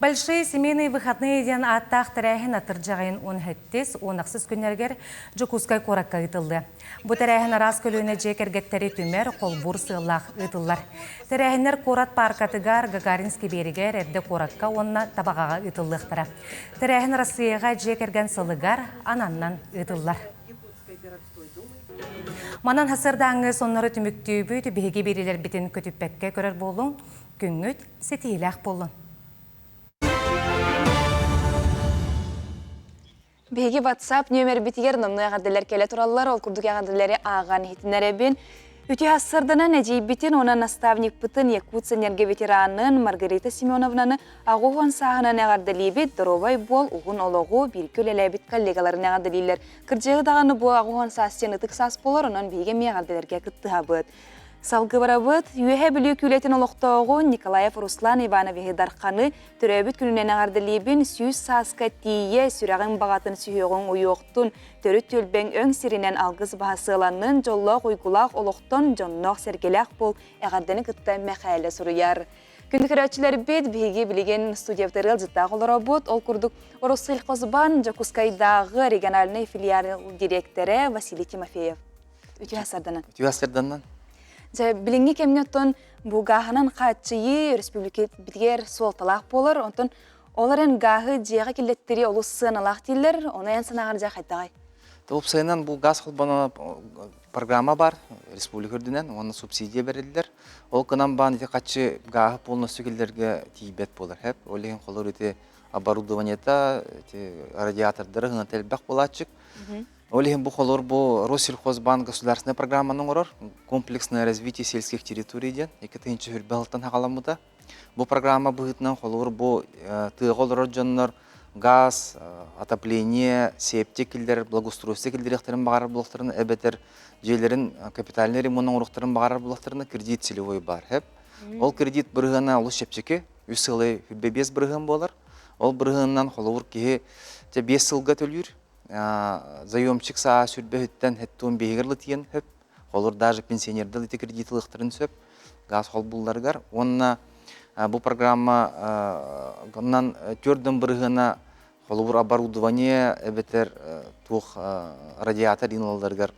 Большие семейные выходные диэн ааттаах тэрээһин атырдьаҕайын 17 16 күннэригэр Дьокуускай куоракка ыытыллыа. Бу тэрээһин араас көлүөнэ дьиэ кэргэттэри түмэр, холбуур сыаллаах ыытыллар. Тэрээһиннэр куорат пааркатыгар, Гагаринский биэригэр, эрдэ куоракка уонна Табаҕаҕа ыытыллыахтара. Тэрээһин Арассыыйаҕа дьиэ кэргэн сылыгар ананнан ыытыллар. Манан сарсыардааҥҥы соннору түмүктүүбүт, биһиги биэриилэрбитин көтүппэккэ көрөр буолуҥ, күҥҥүт ситиһиилээх буоллун. Биһиги WhatsApp нүөмэрбитигэр номнуо эҕэрдэлэр кэлэ тураллар. Ол курдук эҕэрдэлэри ааҕан иһитиннэрэбин. Үтүө ассырданан эдьиийбитин уонна наставникпытын Якутсэнерго ветеранын Маргарита Семеновнаны аҕуһуон сааһынан эҕэрдэлиибит, доруобай буол, уһун олоҕу, бииргэ үлэлээбит коллегаларын эҕэрдэлииллэр. Кырдьыгы даҕаны бу аҕуһуон саас диэн ытык саас буолар, онон биһиги эмиэ эҕэрдэлэргэ кыттыһабыт. Салгыбарабыт Үөһээ Бүлүү күүлэтин олохтооҕун Николаев Руслан Ивановиһы Дарханы төрөөбүт күнүнэн эҕэрдэлиибин, 100 сааска тиийэ сүрэҕиҥ баҕатын сүһүөҕүҥ уйуохтун, төрүт түөлбэҥ өҥ сиринэн алгыс баһа сыаланнын, дьоллоох уйгулаах олохтон дьонноох-сэргэлээх буол эҕэрдэни кытта Мэхээлэ суруйар. Күндү көрөөччүлэрбит, биһиги билигин студиябытыгар ыалдьыттаах олоробут. Ол курдук Россельхозбан Дьокуускайдааҕы региональнай филиал дириэктэрэ Василий Тимофеев. Үтүө сарданан. Үтүө сарданан. Дьэ, билиҥҥи кэмҥэ оттон бу гааһынан хааччыйыы республикабитигэр суолталаах буолар. Онтон ол эрэн гааһы дьиэҕэ киллэттэрии олус сыаналаах дииллэр. Ону эн санааҕар дьэ хайдаҕай? Уопсайынан бу газ холбоно программа бар республика үрдүнэн уонна субсидия бэриллэр. Ол гынан баан ити хаччы гааһы полностью киллэргэ тиийбэт буолар. Хэп. Ол иһин холор ити оборудованиета, ити радиатордары хыната элбэх буолааччык. Ол иһин бу холор бу Россельхозбанк государственная программаны оҥорор комплексное развитие сельских территорий диэн 2000 сылтан хаҕаламмыта. Бу программа быһыытынан холобур бу тыаҕа олорор дьоннор газ, отопление, септик киллэрэр, благоустройство киллэриэхтэрин баҕарар буолуохтарына эбэтэр дьиэлэрин капитальный ремонт оҥоруохтарын баҕарар буолуохтарына кредит целевой баар. Хэп. Ол кредит бырыһыана олус чэпчэки, үс сылы 25 бырыһыан буолар. Ол бырыһыанынан холобур киһи 5 сылга төлүүр, заемщик саа сүрбэһиттэн хэттуон биһигэр лытыйан хөп. Холор даже пенсионердар ити кредит ылыахтарын сөп газ холбуулларыгар. Уонна бу программа оннан төрдөн бырыһыана холобур оборудование эбэтэр туох радиатор ылалларыгар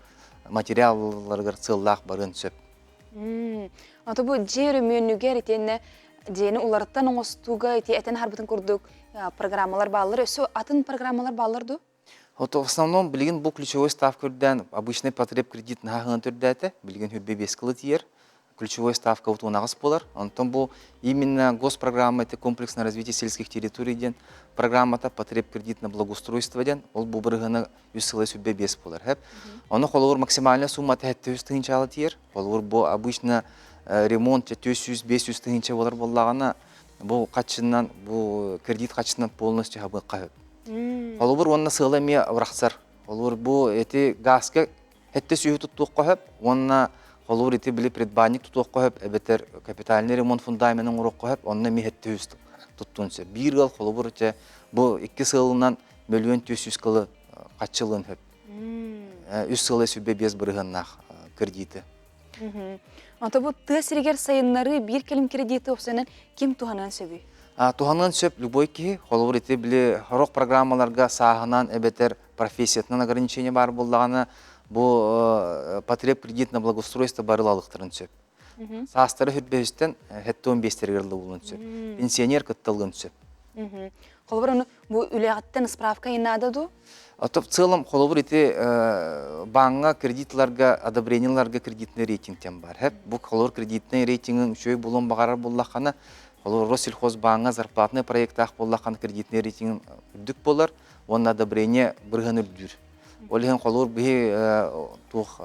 материалларыгар сыаллаах барыан сөп. Ото бу дьиэ өрөмүөнүгэр итиэннэ дьиэни уларыттан оҥостууга ити этэн аһарбытын курдук программалар бааллар. Өссө атын программалар бааллар дуо? Вот в основном билигин бу ключевой ставка үрдээн обычный потреб кредит наһаа түрдээтэ. Билигин хүрбэ биэс кылы тиийэр. Ключевой ставка вот унаҕас буолар. Онтон бу именно госпрограмма это комплексное развитие сельских территорий диэн программата потреб кредит на благоустройство диэн ол бу бырыһыана үс сыла сүрбэ биэс буолар. Хэп. Ону холобур максимальная суммата 700 тыһыынчаала тиийэр. Холобур бу обычно ремонт 400-500 тыһыынча буолар буоллаҕына бу хаччынан бу кредит хаччынан полностью хабыахха сөп. Холобур уонна сыала эмиэ бырахсар. Холобур бу эти газка хетте сүүһү туттуохха сөп уонна холобур ити били предбанник тутуохха сөп эбэтэр капитальный ремонт фундаменын оҥоруохха сөп онно эмиэ хетте сүүс туттуон сөп. Биир ыал холобур ити бу икки сыалынан мөлүйүөн 400 кылы хаччылыан сөп. Үс сыала сүбэ биэс бырыһыаннаах кредиты. Ото бу тыа сиригэр сайыннарыы биир кэлим кредити уопсайынан ким туһаныан сөбүй? Туһаныан сөп любой киһи. Холобур ити били сорох программаларга сааһынан эбэтэр профессиятынан ограничение баар буоллаҕына бу потреб кредит на благоустройство барылалыктарын сөп. Саастары хүрбэһүстэн хэттуон биэстэригэр ылыллыан сөп. Пенсионер кытталыан сөп. Холобур ону бу үлэҕиттэн справка наада дуу? А то в целом холобур ити бааҥҥа кредитларга одобрениеларга кредитный рейтинг диэн бар. Хэп бу холобур кредитный рейтингин үчүгэй булуон баҕарар буоллаххына, холобур Россельхозбааҥҥа зарплатный проектаах буоллаххына кредитный рейтингин үрдүк буолар уонна одобрение бырыһыан үрдүүр. Ол иһин холобур биһи туох.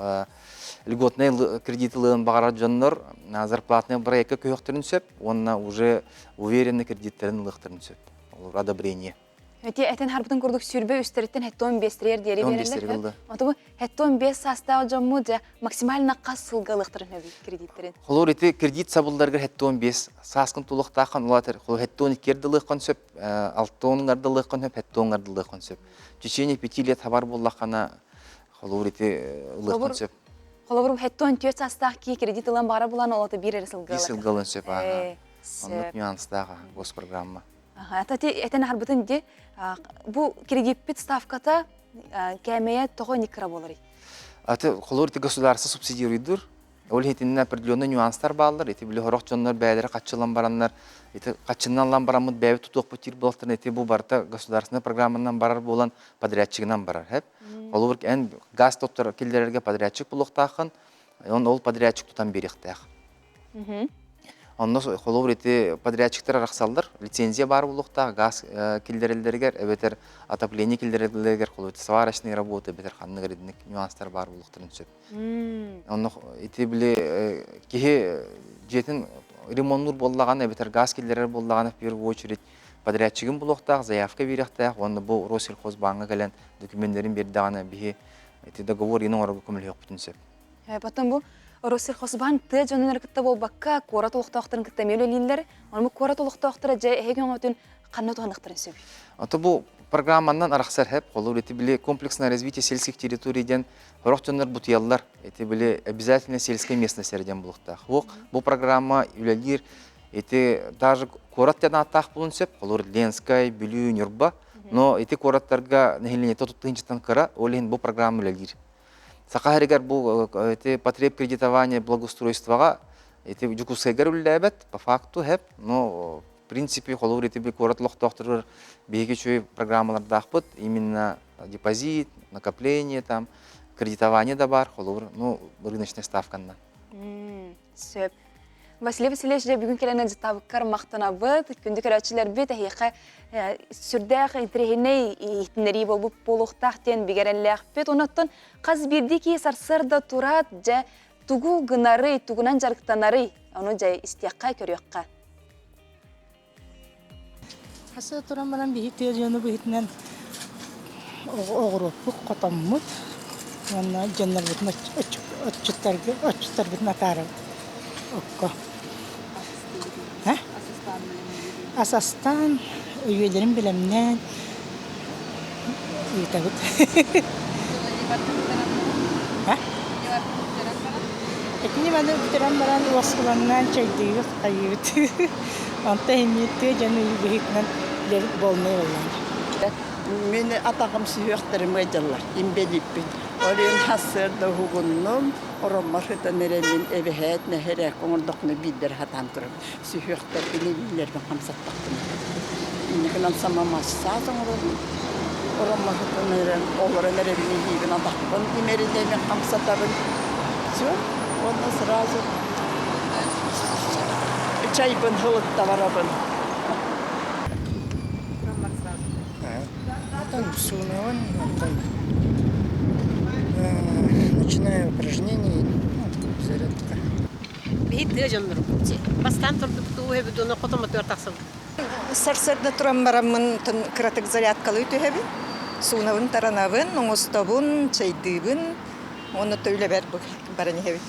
льготный кредит ылыан баҕарар дьоннор зарплатный проекка көһөхтөрүн сөп уонна уже уверенный кредиттэрин ылыахтарын сөп. Олор одобрение. Эти этен харбытын курдук сүрбэ үстэриттен хеттон бестерер диэри береллер. Отубу хеттон бес саастаах дьомму дьэ максимально хас сылга ылыахтарын сөбүй кредиттерин? Холор ити кредит сабылларыгар хеттон бес сааскын тулуктааххан улаатар. Холор хеттон иккердылыаххан сөп, алтон ардылыаххан сөп, хеттон ардылыаххан сөп. В течение пяти лет хабар буллаххана холор ити ылыаххан сөп. Холобур хеттон түөрт саастаах ки кредит ылан баара булан олото биир эрэ сылга Биир сылга ылан сөп ааха. Оннук нюанстаах госпрограмма. Ата этен аһарбытын ди бу кредиппит ставката кээмэйэ тоҕо никра буоларый? Аты холобур ити государство субсидируйдур. Ол иһитиннэ определенный нюанстар бааллар. Ити били сорох дьоннор бэйэлэрэ хаччылан бараннар, ити хаччыннан бараммыт бэйэбит тутуохпут диир буолтарына ити бу барыта государственная программанан барар буолан подрядчигынан барар. Хэп. Холобур эн газ тоттор киллэрэргэ подрядчик булуохтааххын, он ол подрядчик тутан биэриэхтээх. Онно холобур ити подрядчиктар арахсаллар, лицензия баар буолуохтаах, газ киллэрэллэригэр эбэтэр отопление киллэрэллэригэр холобур сварочные работы эбэтэр ханнык эрэ нюанстар баар буолуохтарын сөп. Онно ити били киһи дьиэтин ремоннуур буоллаҕына эбэтэр газ киллэрэр буоллаҕына в первую очередь подрядчигын булуохтаах, заявка биэриэхтээх уонна бу Россельхозбааҥҥа кэлэн документарын биэрдэҕинэ биһи ити договор иин оҥорорго көмөлөһүөхпүтүн сөп. Потом бу Россельхозбаан тыа дьонун кытта буолбакка, куорат олохтоохторун кытта эмиэ үлэлииллэр. Ону куорат олохтоохторо дьэ эһиги өҥөтүн ханна туһаныахтарын сөбүй? Ото бу программанан арахсар хэп, холобур ити били комплексное развитие сельских территорий диэн сорох дьоннор бутуйаллар. Ити били обязательно сельская местность диэн булуохтаах. Бу программа үлэлиир ити даже куорат диэн ааттаах булун сөп, холобур Ленскай, Бүлүү, Ньурба. Но ити куораттарга нэһилиэнньэтэ туттуһунчаттан кыра, ол иһин бу программа үлэлиир. Саха сиригэр бу ити потребкредитование благоустройствоҕа ити Дьокуускайгар үлэлээбэт, по факту хэп, но в принципе холобур ити куорат олохтоохторугар биһиги үчүгэй программалардаахпыт, именно депозит, накопление там, кредитование да бар, холобур, ну, рыночная ставканнан. Сөп. Василий Васильевич, дьэ бүгүн кэлэн ыалдьыттаабыккар махтанабыт. Күндү көрөөччүлэрбит эһиэхэ сүрдээх интэриэһинэй иһитиннэрии буолбут буолуохтаах диэн бигэрэллээхпит. Онон хас биирдии киһи сарсыарда тураат, дьэ тугу гынарый, тугунан дьарыктанарый, ону дьэ истиэххэ, көрүөххэ. Хаса туран баран биһи тыа дьону быһыытынан оҕуруоппут, хотоммут уонна дьоннорбутун отчуттарга отчуттарбытын атаарабыт окко. Ас астаан, өйүөлэрин бэлэмнээн ыытабыт. Итини маны бүтэрэн баран уоскулаҥнаан чэйдиибит, хайыыбыт. Онто иһин тыа дьону быһыытынан үлэбит буолнай буоллаҕа. Мин атаҕым сүһүөхтэрим ыалдьаллар, инбэлииппин. Ол иһин сарсыарда уһугуннум, ороммор сытан эрэммин эбэһээт нэһэрээк оҥордохпуна биирдэрэ сатаан турабын. Сүһүөхтэрбин, илиилэрбин хамсаттахпына. Инникинэн сама массаж оҥоробун. Ороммор сытан эрэн, олорон эрэбин илиибин, атахпын имэринэбин, хамсатабын. Все, уонна сразу чайбын һылытта барабын. Потом суунабын, онтон начинаю упражнение, ну, зарядка. Биһи тыа дьоннорбут дии. Бастаан турдубут ууһэбит уонна хотомотугар тахсабыт. Сарсыарда туран бараммын кыратык зарядкалыы түһэбин. Суунабын, таранабын, оҥостобун, чэйдиибин. Уонна үлэбэр баран иһэбин.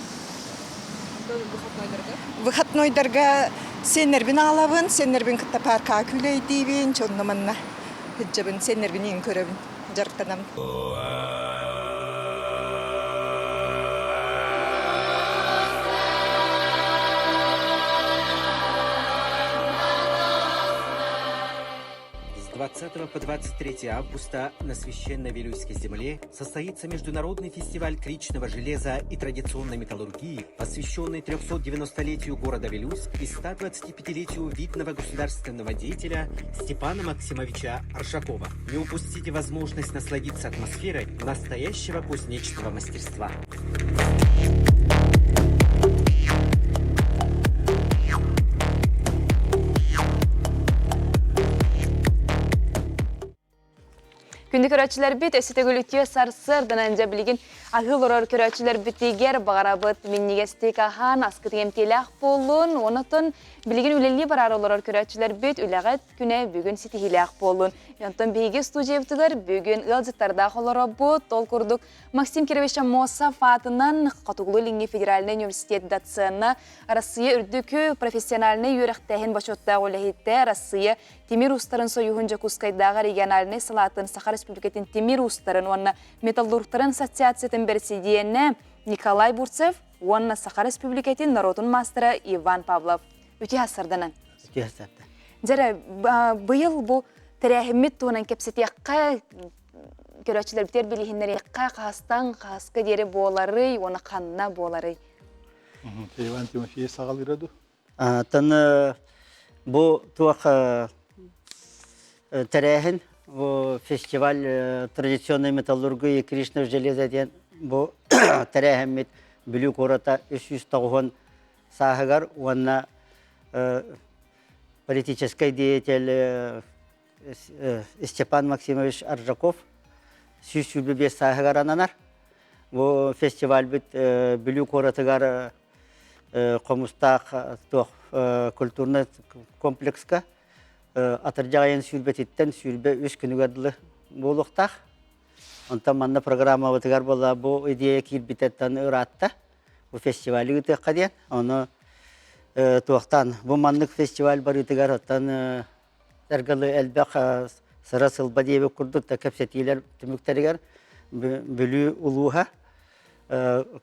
Выходнойдарга сиэннэрбин аҕалабын, сиэннэрбин кытта пааркаҕа күүлэйдиибин, дьонно манна сылдьабын, сиэннэрбин иин көрөбүн, дьарыктанабын. С 20 по 23 августа на священной Вилюйской земле состоится международный фестиваль кричного железа и традиционной металлургии, посвященный 390-летию города Вилюйск и 125-летию видного государственного деятеля Степана Максимовича Аржакова. Не упустите возможность насладиться атмосферой настоящего кузнечного мастерства. Күндү көрөөччүлэрбит, өссө төгүл үтүө сарсыарданан дьэ билигин аһыы олорор көрөөччүлэрбитигэр баҕарабыт минньигэстик аһаан, аскыт иҥэмтиэлээх буоллун. Онотон билигин үлэлии бараары олорор көрөөччүлэрбит үлэҕит күнэ бүгүн ситиһиилээх буоллун. Онтон биһиги студиябытыгар бүгүн ыалдьыттардаах олоробут. Ол курдук Максим Кирович Аммосов аатынан Хотугулуу-Илиҥҥи федеральнай университет доцена, Россия үрдүкү профессиональнай үөрэхтээһин бочуоттаах үлэһитэ, Россия Тимир уустарын союһун Дьокуускайдааҕы региональнай салаатын Саха Республикатын тимир уустарын уонна металлургтарын ассоциациятын бэрэсидьиэнэ Николай Бурцев уонна Саха Республикатын норуотун маастара Иван Павлов. Үтүө сарданан. Үтүө сардан. Дьэрэ, быйыл бу тэрээһиммит туһунан кэпсэтиэххэ, көрөөччүлэрбитигэр билиһиннэриэххэ, хаһастан хаһаска диэри буоларый уонна ханна буоларый? Иван Тимофеевич саҕалыыра дуу? Тан бу туох тэрээһин бу фестиваль традиционной металлургии Кришна железа диэн бу тэрээһиммит Бүлүү куората 390 сааһыгар уонна политическай деятель Степан Максимович Аржаков 125 сааһыгар ананар. Бу фестивальбыт Бүлүү куоратыгар Хомустаах туох культурнай комплекска атырдьах айан сүүрбэтиттэн 23 күнүгэр дылы буолуохтаах. Онтон манна программабытыгар буолла бу идея киирбитэттэн ыраатта. Бу фестивали ыытыахха диэн. Ону туохтан бу маннык фестиваль барыытыгар оттон эргалы элбэх сыра сылба диэбит курдук да кэпсэтиилэр түмүктэригэр Бүлүү улууһа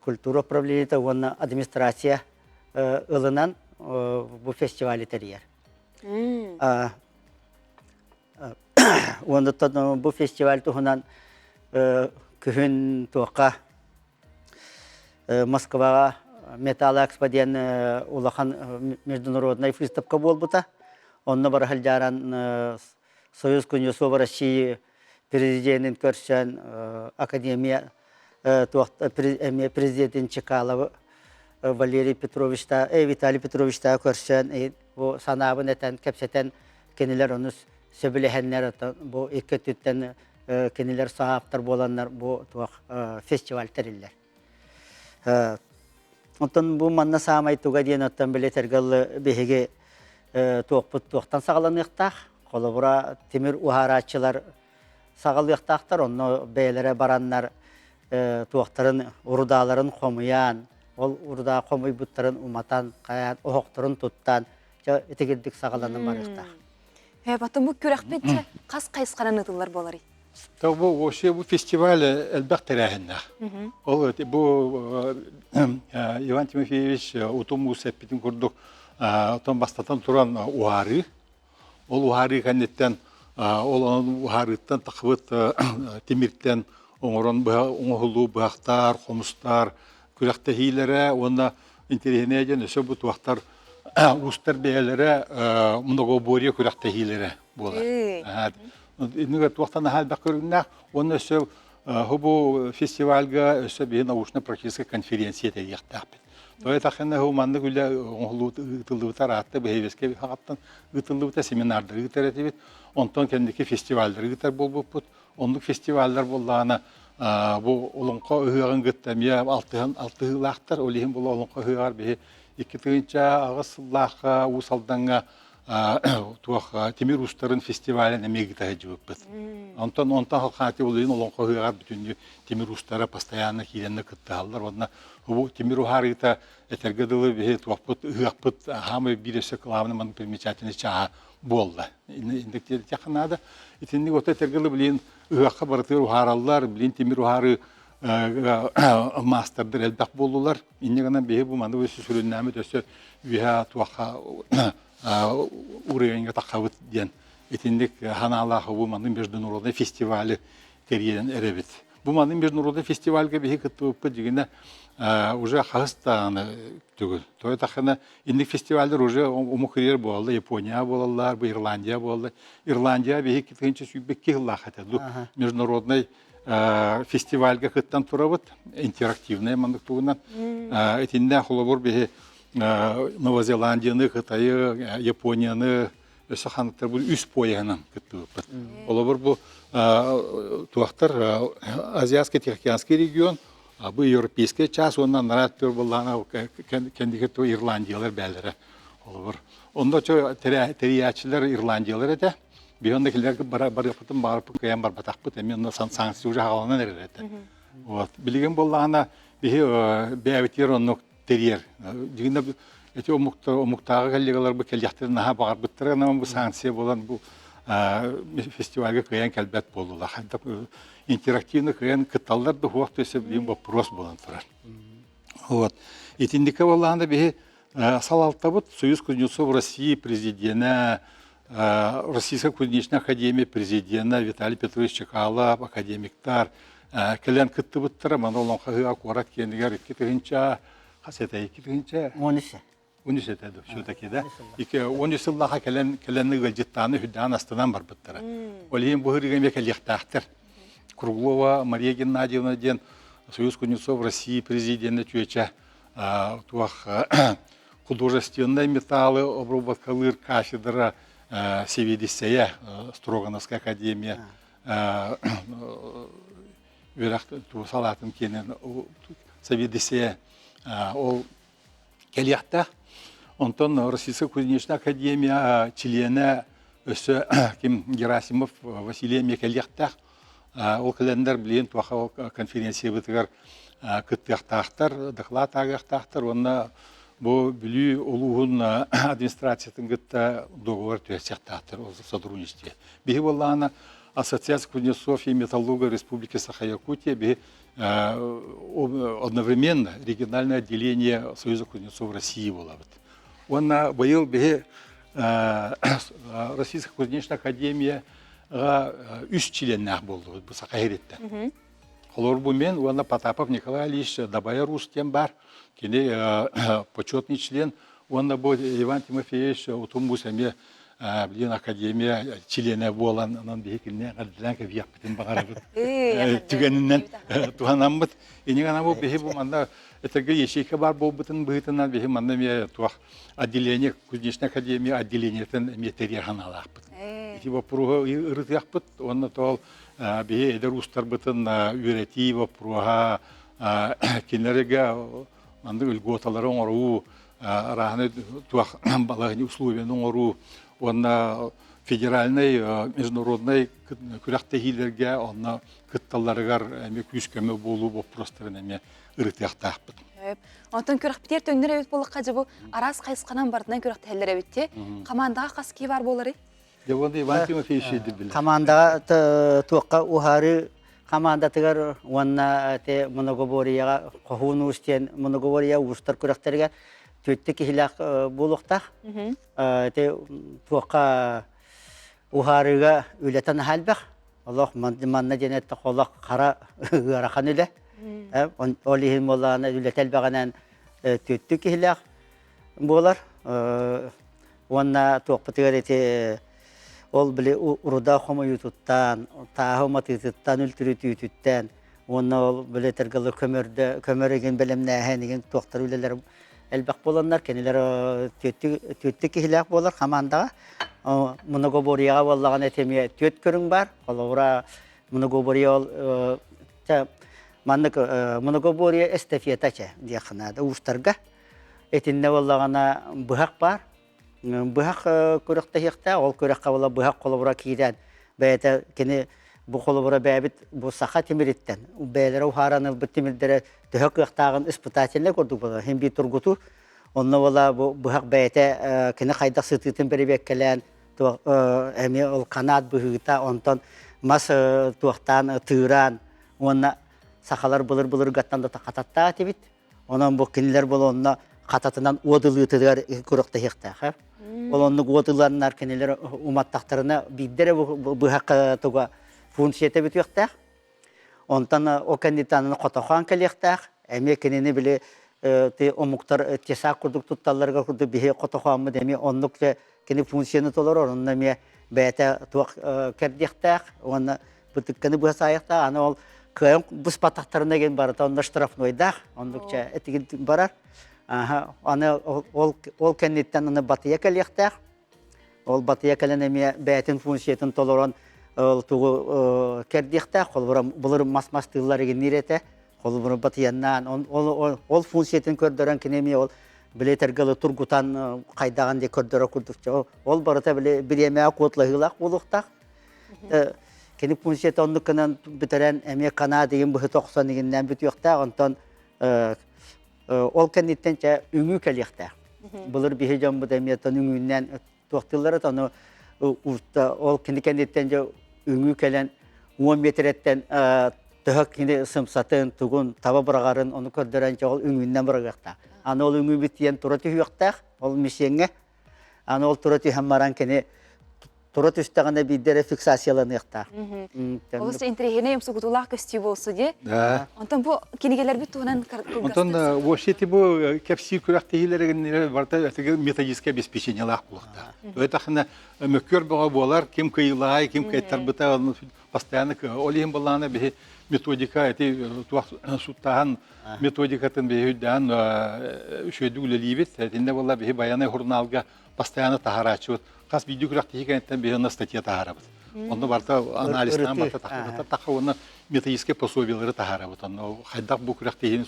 культура управлениета уонна администрация ылынан бу фестивали тэрийэр. Уонна бу фестиваль туһунан күһүн туохха Москваҕа Металлоэкспо диэн улахан международнай выставка буолбута. Онно бара сылдьааран Союз кузнецов России президентин көрсөн Академия эмиэ президентин Чекаловы Валерий Петровичта, Виталий Петровичта көрсөн бу санаабын этэн, кэпсэтэн кинилэр ону сөбүлэһэннэр бу икки өттүттэн кинилэр саһааптар буоланнар бу туох фестиваль тэриллэр. Оттон бу манна саамай туга диэн оттон били этэргэ биһиги туохпут туохтан саҕаланыахтаах. Холобура тимир уһаарааччылар саҕалыахтаахтар, онно бэйэлэрэ бараннар туохтарын урудааларын хомуйан, ол урудаа хомуйбуттарын уматан, хайаан оһохторун туттан, дьэ итигирдик саҕаланан барыахтаах. Батым бу күрэхпит хас хайысханан ыытыллар буоларый? Бу вообще бу фестиваль элбэх тэрээһиннээх. Ол бу Иван Тимофеевич утум уус эппитин курдук отон бастатан туран уһаарыы. Ол уһаарыы кэнниттэн ол онон уһаарыыттан тахыбыт тимиртэн оҥорон оҥоһулуу быһахтар, хомустар күрэхтэһиилэрэ уонна интэриэһинэй диэн өссө бу туохтар уустар бэйэлэрэ многоборье күрэхтэһиилэрэ буолар. Иннигэр туохтан наһаа элбэх көрүҥнээх уонна өссө бу фестивальга өссө биһи научно-практическай конференция тэрийиэхтээхпит. Тоҕо этаххына һу маннык үлэ ыытыллыбыта ыраатта бэһиэбэскэ хаҕаттан ыытыллыбыта семинардары ыытар этибит. Онтон кэнники фестиваллары ыытар буолбуппут. Оннук фестиваллар буоллаҕына бу олоҥхо ыһыаҕын кытта эмиэ алтыһан алтыһыылаахтар. Ол иһин була олоҥхо ыһыаҕар биһи 2008 сыллаахха Уус Алдаҥҥа туох тимир уустарын фестивалын эмиэ ыыта сылдьыбыппыт. Онтон онтон халхаати улуйун олоҥхо ыһыаҕар бүтүннүү тимир уустара постоянно киирэннэ кыттыһаллар уонна бу тимир уһаарыыта этэргэ дылы биһи туохпут ыһыахпыт хаамай биир өссө главный маннык примечательный чааһа буолла. Инник диэтэххэ наада. Итинник ото этэргэ дылы билин ыһыахха барытыгар уһаараллар, билин тимир уһаарыы маастардар элбэх буоллулар. Инньэ гынан биһи бу маны өссө сүрүннээммит өссө үөһэ туохха уровеньга таххабыт диэн итинник ханаалаах бу маны международный фестивали тэрийэн эрэбит. Бу маны международный фестивальга биһи кыттыбыппыт дьигинэ уже хаһыс даҕаны түгүл. Тоҕо таххына инник фестиваллар уже омук ирер буолла, Япония буолаллар, бу Ирландия буолла. Ирландия биһи 2022 сыллаах этэ. Международный фестивальга кыттан турабыт интерактивный маннык тугунан итиннэ холобур биһи Новозеландияны, Кытайы, Японияны, өссө ханныктар бу үс пояһынан кыттыбыппыт. Олобур бу туохтар Азиатско-Тихоокеанский регион, бу европейскай час уонна анараа өттүгэр буоллаҕына кэнники Ирландиялар бээлэрэ. Олобур. Онно тэрийээччилэр Ирландиялар этэ. Биһи онно кинилэргэ барыахпытын баҕарбыт кыайан барбатахпыт. Эмиэ онно санкция уже хааланан эрэр этэ. Вот. Билигин буоллаҕына биһи бэйэбитигэр оннук тэрийэр. Дьиҥинэ эти омуктааҕы коллегаларбыт кэлиэхтэрин наһаа баҕарбыттара гынан бу санкция буолан бу фестивальга кыайан кэлбэт буоллулар. Хайдах интерактивно кыайан кытталлар да суох төсө билигин вопрос буолан турар. Вот. Итинникке буоллаҕына биһи салалтабыт Союз кузнецов России президенэ Российская кузнечная академия президенэ Виталий Петрович Чекалов, академиктар кэлэн кыттыбыттара. Маны Олоҥхо ыһыаҕа куорат киэнигэр 2000 хас этэ 2000 13 13 этэ все-таки да 13 сыллааха кэлэн кэлэн ыалдьыттааны үрдээн астынан барбыттара. Ол иһин бу ыһыырга эмиэ кэлиэхтээхтэр. Круглова Мария Геннадьевна диэн Союз кузнецов России президенэ чүөчэ туох художественнай металлы обработкалыыр кафедра сэбиэдиссэйэ Строгановская академия үөрэх салаатын киэнин сэбиэдиссэйэ ол кэлиэхтээх. Онтон Российская кузнечная академия чилиэнэ өссө ким Герасимов Василий эмиэ кэлиэхтээх. Ол кэлэннэр билигин туоха конференциябытыгар кыттыахтаахтар, доклад ааҕыахтаахтар уонна бу Бүлүү улууһун администрациятын кытта договор түһэрсиэхтаахтар ол сотрудничестве. Биһи буоллаҕына Ассоциация кузнецов и металлургов Республики Саха-Якутия биһи одновременно региональное отделение Союза кузнецов России буолабыт. Уонна быйыл биһи Российская кузнечная академия үс чилиэннээх буоллубут бу Саха сириттэн. Холобур бу мен уонна Потапов Николай Ильич Дабая Рус диэн баар. Кини почетный член. Уонна бу Иван Тимофеевич Утум Бус эмиэ билигин академия чилиэнэ буолан, онон биһи кинини эҕэрдэлээн кэбиһиэхпитин баҕарабыт. Түгэнинэн туһанаммыт. Инньэ гынан бу биһи бу манна этэргэ ячейка баар буолбутун быһыытынан биһи манна эмиэ туох отделение кузнечная академия отделениетын эмиэ тэрийэр санаалаахпыт. Ити боппуруоһу ырытыахпыт уонна тоол биһи эдэр уустарбытын үөрэтии боппуруоһа кинилэргэ маннык льготалары оҥоруу арааһынай туох балаһыанньа условияны оҥоруу уонна федеральнай международнай күрэхтэһиилэргэ онно кытталларыгар эмиэ күүс-көмө буолуу боппуруостарын эмиэ ырытыахтаахпыт. Онтон күрэхпитигэр төҥнөр эбит буоллахха дьэ бу араас хайысханан барытынан күрэхтэһэллэр эбит те. Командаҕа хас киһи баар буоларый? Дьэ уонна Иван Тимофеевич билэр. Командаҕа туохха уһаарыы командатыгар уонна те многоборьеҕа хоһуун уус диэн многоборье уустар күрэхтэригэр түөттэ киһилээх буолуохтаах. Те туохха уһаарыыга үлэтэ наһаа элбэх. Олох манна диэн эттэххэ олох хара ыарахан үлэ. Ол иһин буоллаҕына үлэтэ элбэҕинэн түөттүү киһилээх буолар. Уонна туохпутугар ити ол били уруда хомуйуутуттан, тааһы уматыытыттан, үлтүрүтүүтүттэн уонна ол били этэргэ көмөрдө көмөр игин бэлэмнээһин игин туохтар үлэлэр элбэх буоланнар кинилэр түөттүү киһилээх буолар хамаандаҕа. Многоборьеҕа буоллаҕына ити эмиэ түөрт көрүҥ баар. Холобура, многоборье ол маннык многоборье эстафета чэ диэххэ наада уустарга. Итиннэ буоллаҕына быһах баар. Быһах күрэхтэһиэхтээх, ол күрэххэ буола быһах холобура киирэн бэйэтэ кини бу холобура бэйэбит бу саха тимириттэн бэйэлэрэ уһааран ылбыт тимирдэрэ төһө кыахтааҕын испытательнай курдук буолар. Иһин биир тургутуу. Онно буола бу быһах бэйэтэ кини хайдах сытыытын бэрэбиэркэлээн эмиэ ол канаат быһыыта, онтон мас туохтаан тыыраан уонна сахалар былыр-былыргаттан да хататтаах этибит. Онон бу кинилэр бол онно хататынан уодылыытыгар күрэхтэһиэхтээх. Ол оннук уодыланнар кинилэр уматтахтарына биирдэрэ быһах туга функцията бүтүөхтээх. Онтон ол кэнниттэн хотохоон кэлиэхтээх. Эмиэ кинини били омуктар тесак курдук тутталларыгар курдук биһи хотохооммут эмиэ оннук кини функцияны толорор. Онно эмиэ бэйэтэ туох кэрдиэхтээх уонна бытыкканы быһа саайахтаах. Аны ол кыайан быспатахтарына ген барыта онно штрафнойдаах. Оннук чэ этигин барар. Аны ол, ол кэнниттэн аны батыйа кэлиэхтээх. Ол батыйа кэлэн эмиэ бэйэтин функциятын толорон ол тугу кэрдиэхтээх, холобура былыр мас-мас тыыллар игинниир этэ. Холобура батыйаннаан ол ол функциятын көрдөрөн кини эмиэ ол били этэргэ тургутан хайдаҕын диye көрдөрөр курдук. Ол барыта били бириэмэҕэ куотлаһыылаах буолуохтаах. Кини функцията оннук гынан бүтэрэн эмиэ канаа деген быһыта охсон игиннээн бүтүөхтээх. Онтон ол кэнниттэн чэ үҥүү кэлиэхтээх. Былыр биһи дьоммут эмиэ тон үҥүүннэн туохтууллара ону ол кини кэнниттэн дьэ үҥүү кэлэн 10 метрэттэн төһө кини сымсатын, тугун таба быраҕарын ону көрдөрөн чэ ол үҥүүннэн быраҕыахтаах. Аны ол үҥүү бүтүйэн тура түһүөхтээх ол мишеҥҥэ. Аны ол тура түһэн баран кини тура түстэҕинэ биирдэ эрэ фиксацияланыахтаах. Олус интэриэһинэй умсугутуулаах көстүү буолсу дии. Онтон бу кинигэлэрбит туһунан Онтон вообще бу кэпсиир күрэхтэһиилэригин барыта методическое обеспечениелаах буолуохтаах. Өтахына мөккүөр бөҕө буолар, ким кыйылаай, ким кыайтарбыта постоянно ол иһин былаана биһи методика эти туох суттааһын методикатын биһи үрдээн үчүгэйдик үлэлиибит. Итиннэ буолла биһи баянай журналга постоянно таһарааччыбыт. Хас биирдии күрэхтэһии кэнниттэн биһи онно статья таһаарабыт. Онно барыта анализтаан барыта тахха уонна методическай пособиелары таһаарабыт. Онно хайдах бу күрэхтэһиини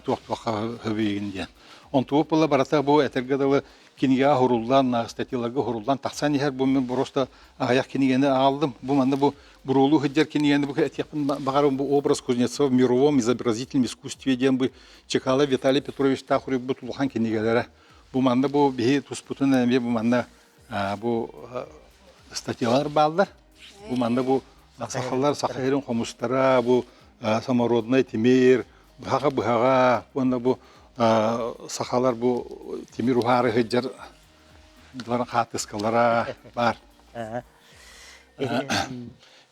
туох-туохха хөбүйгин диэн. Онтугу була барыта бу этэргэ дылы кинигэҕэ хуруллан, статьяларга хуруллан тахсан иһэр. Бу мин просто аҕыйах кинигэни аҕаллым. Бу манна бу буруолуу сылдьар кинигэни бу этиэхпин баҕарабын бу образ Кузнецова в мировом изобразительном искусстве диэн бу Чекалов Виталий Петрович таах уруйбут улахан кинигэлэрэ. Бу манна бу биһи туспутун эмиэ бу манна бу статьялар бааллар. Бу манна бу сахалар саха сирин хомустара, бу самородный тимир, быһаҕа быһаҕа уонна бу сахалар бу тимир уһаары сылдьар хаартыскалара баар.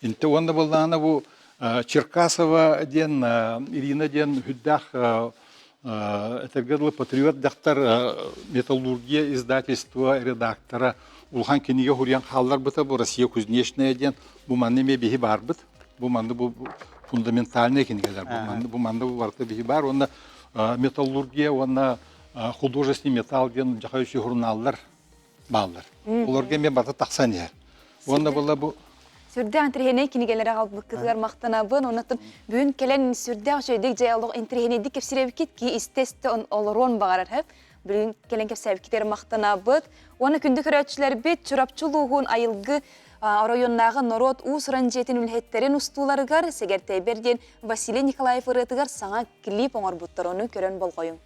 Инте уонна буоллаҕына бу Черкасова диэн Ирина диэн үрдээх этэргэ дылы патриот дьахтар металлургия издательство редактора улахан кинигэ суруйан хаалларбыта бу Россия кузнечная диэн бу манна эмиэ биһи баарбыт бу манна бу фундаментальный кинигэлэр бу манна бу манна бу барыта биһи баар уонна металлургия уонна художественный металл диэн дьаха үчү журналлар бааллар. Олорго эмиэ барыта тахсан иһэр. Уонна була бу Сүрдээх интэриэһинэй кинигэлэри аҕалбыккытыгар махтанабын. Оннуттан бүгүн кэлэн сүрдээх үчүгэйдик дьэ олох интэриэһинэйдик кэпсирэбиккит ки истэ-истэ олоруон баҕарар хэп. Бүгүн кэлэн кэпсээбиккитигэр махтанабыт. Уонна күндү көрөөччүлэрбит Чурапчы улууһун Айылгы оройуоннааҕы норуот уус-уран дьиэтин үлэһиттэрин устууларыгар Сэгэртэйбэр диэн Василий Николаев ырыатыгар саҥа клип оҥорбуттар. Ону көрөн болҕойуҥ.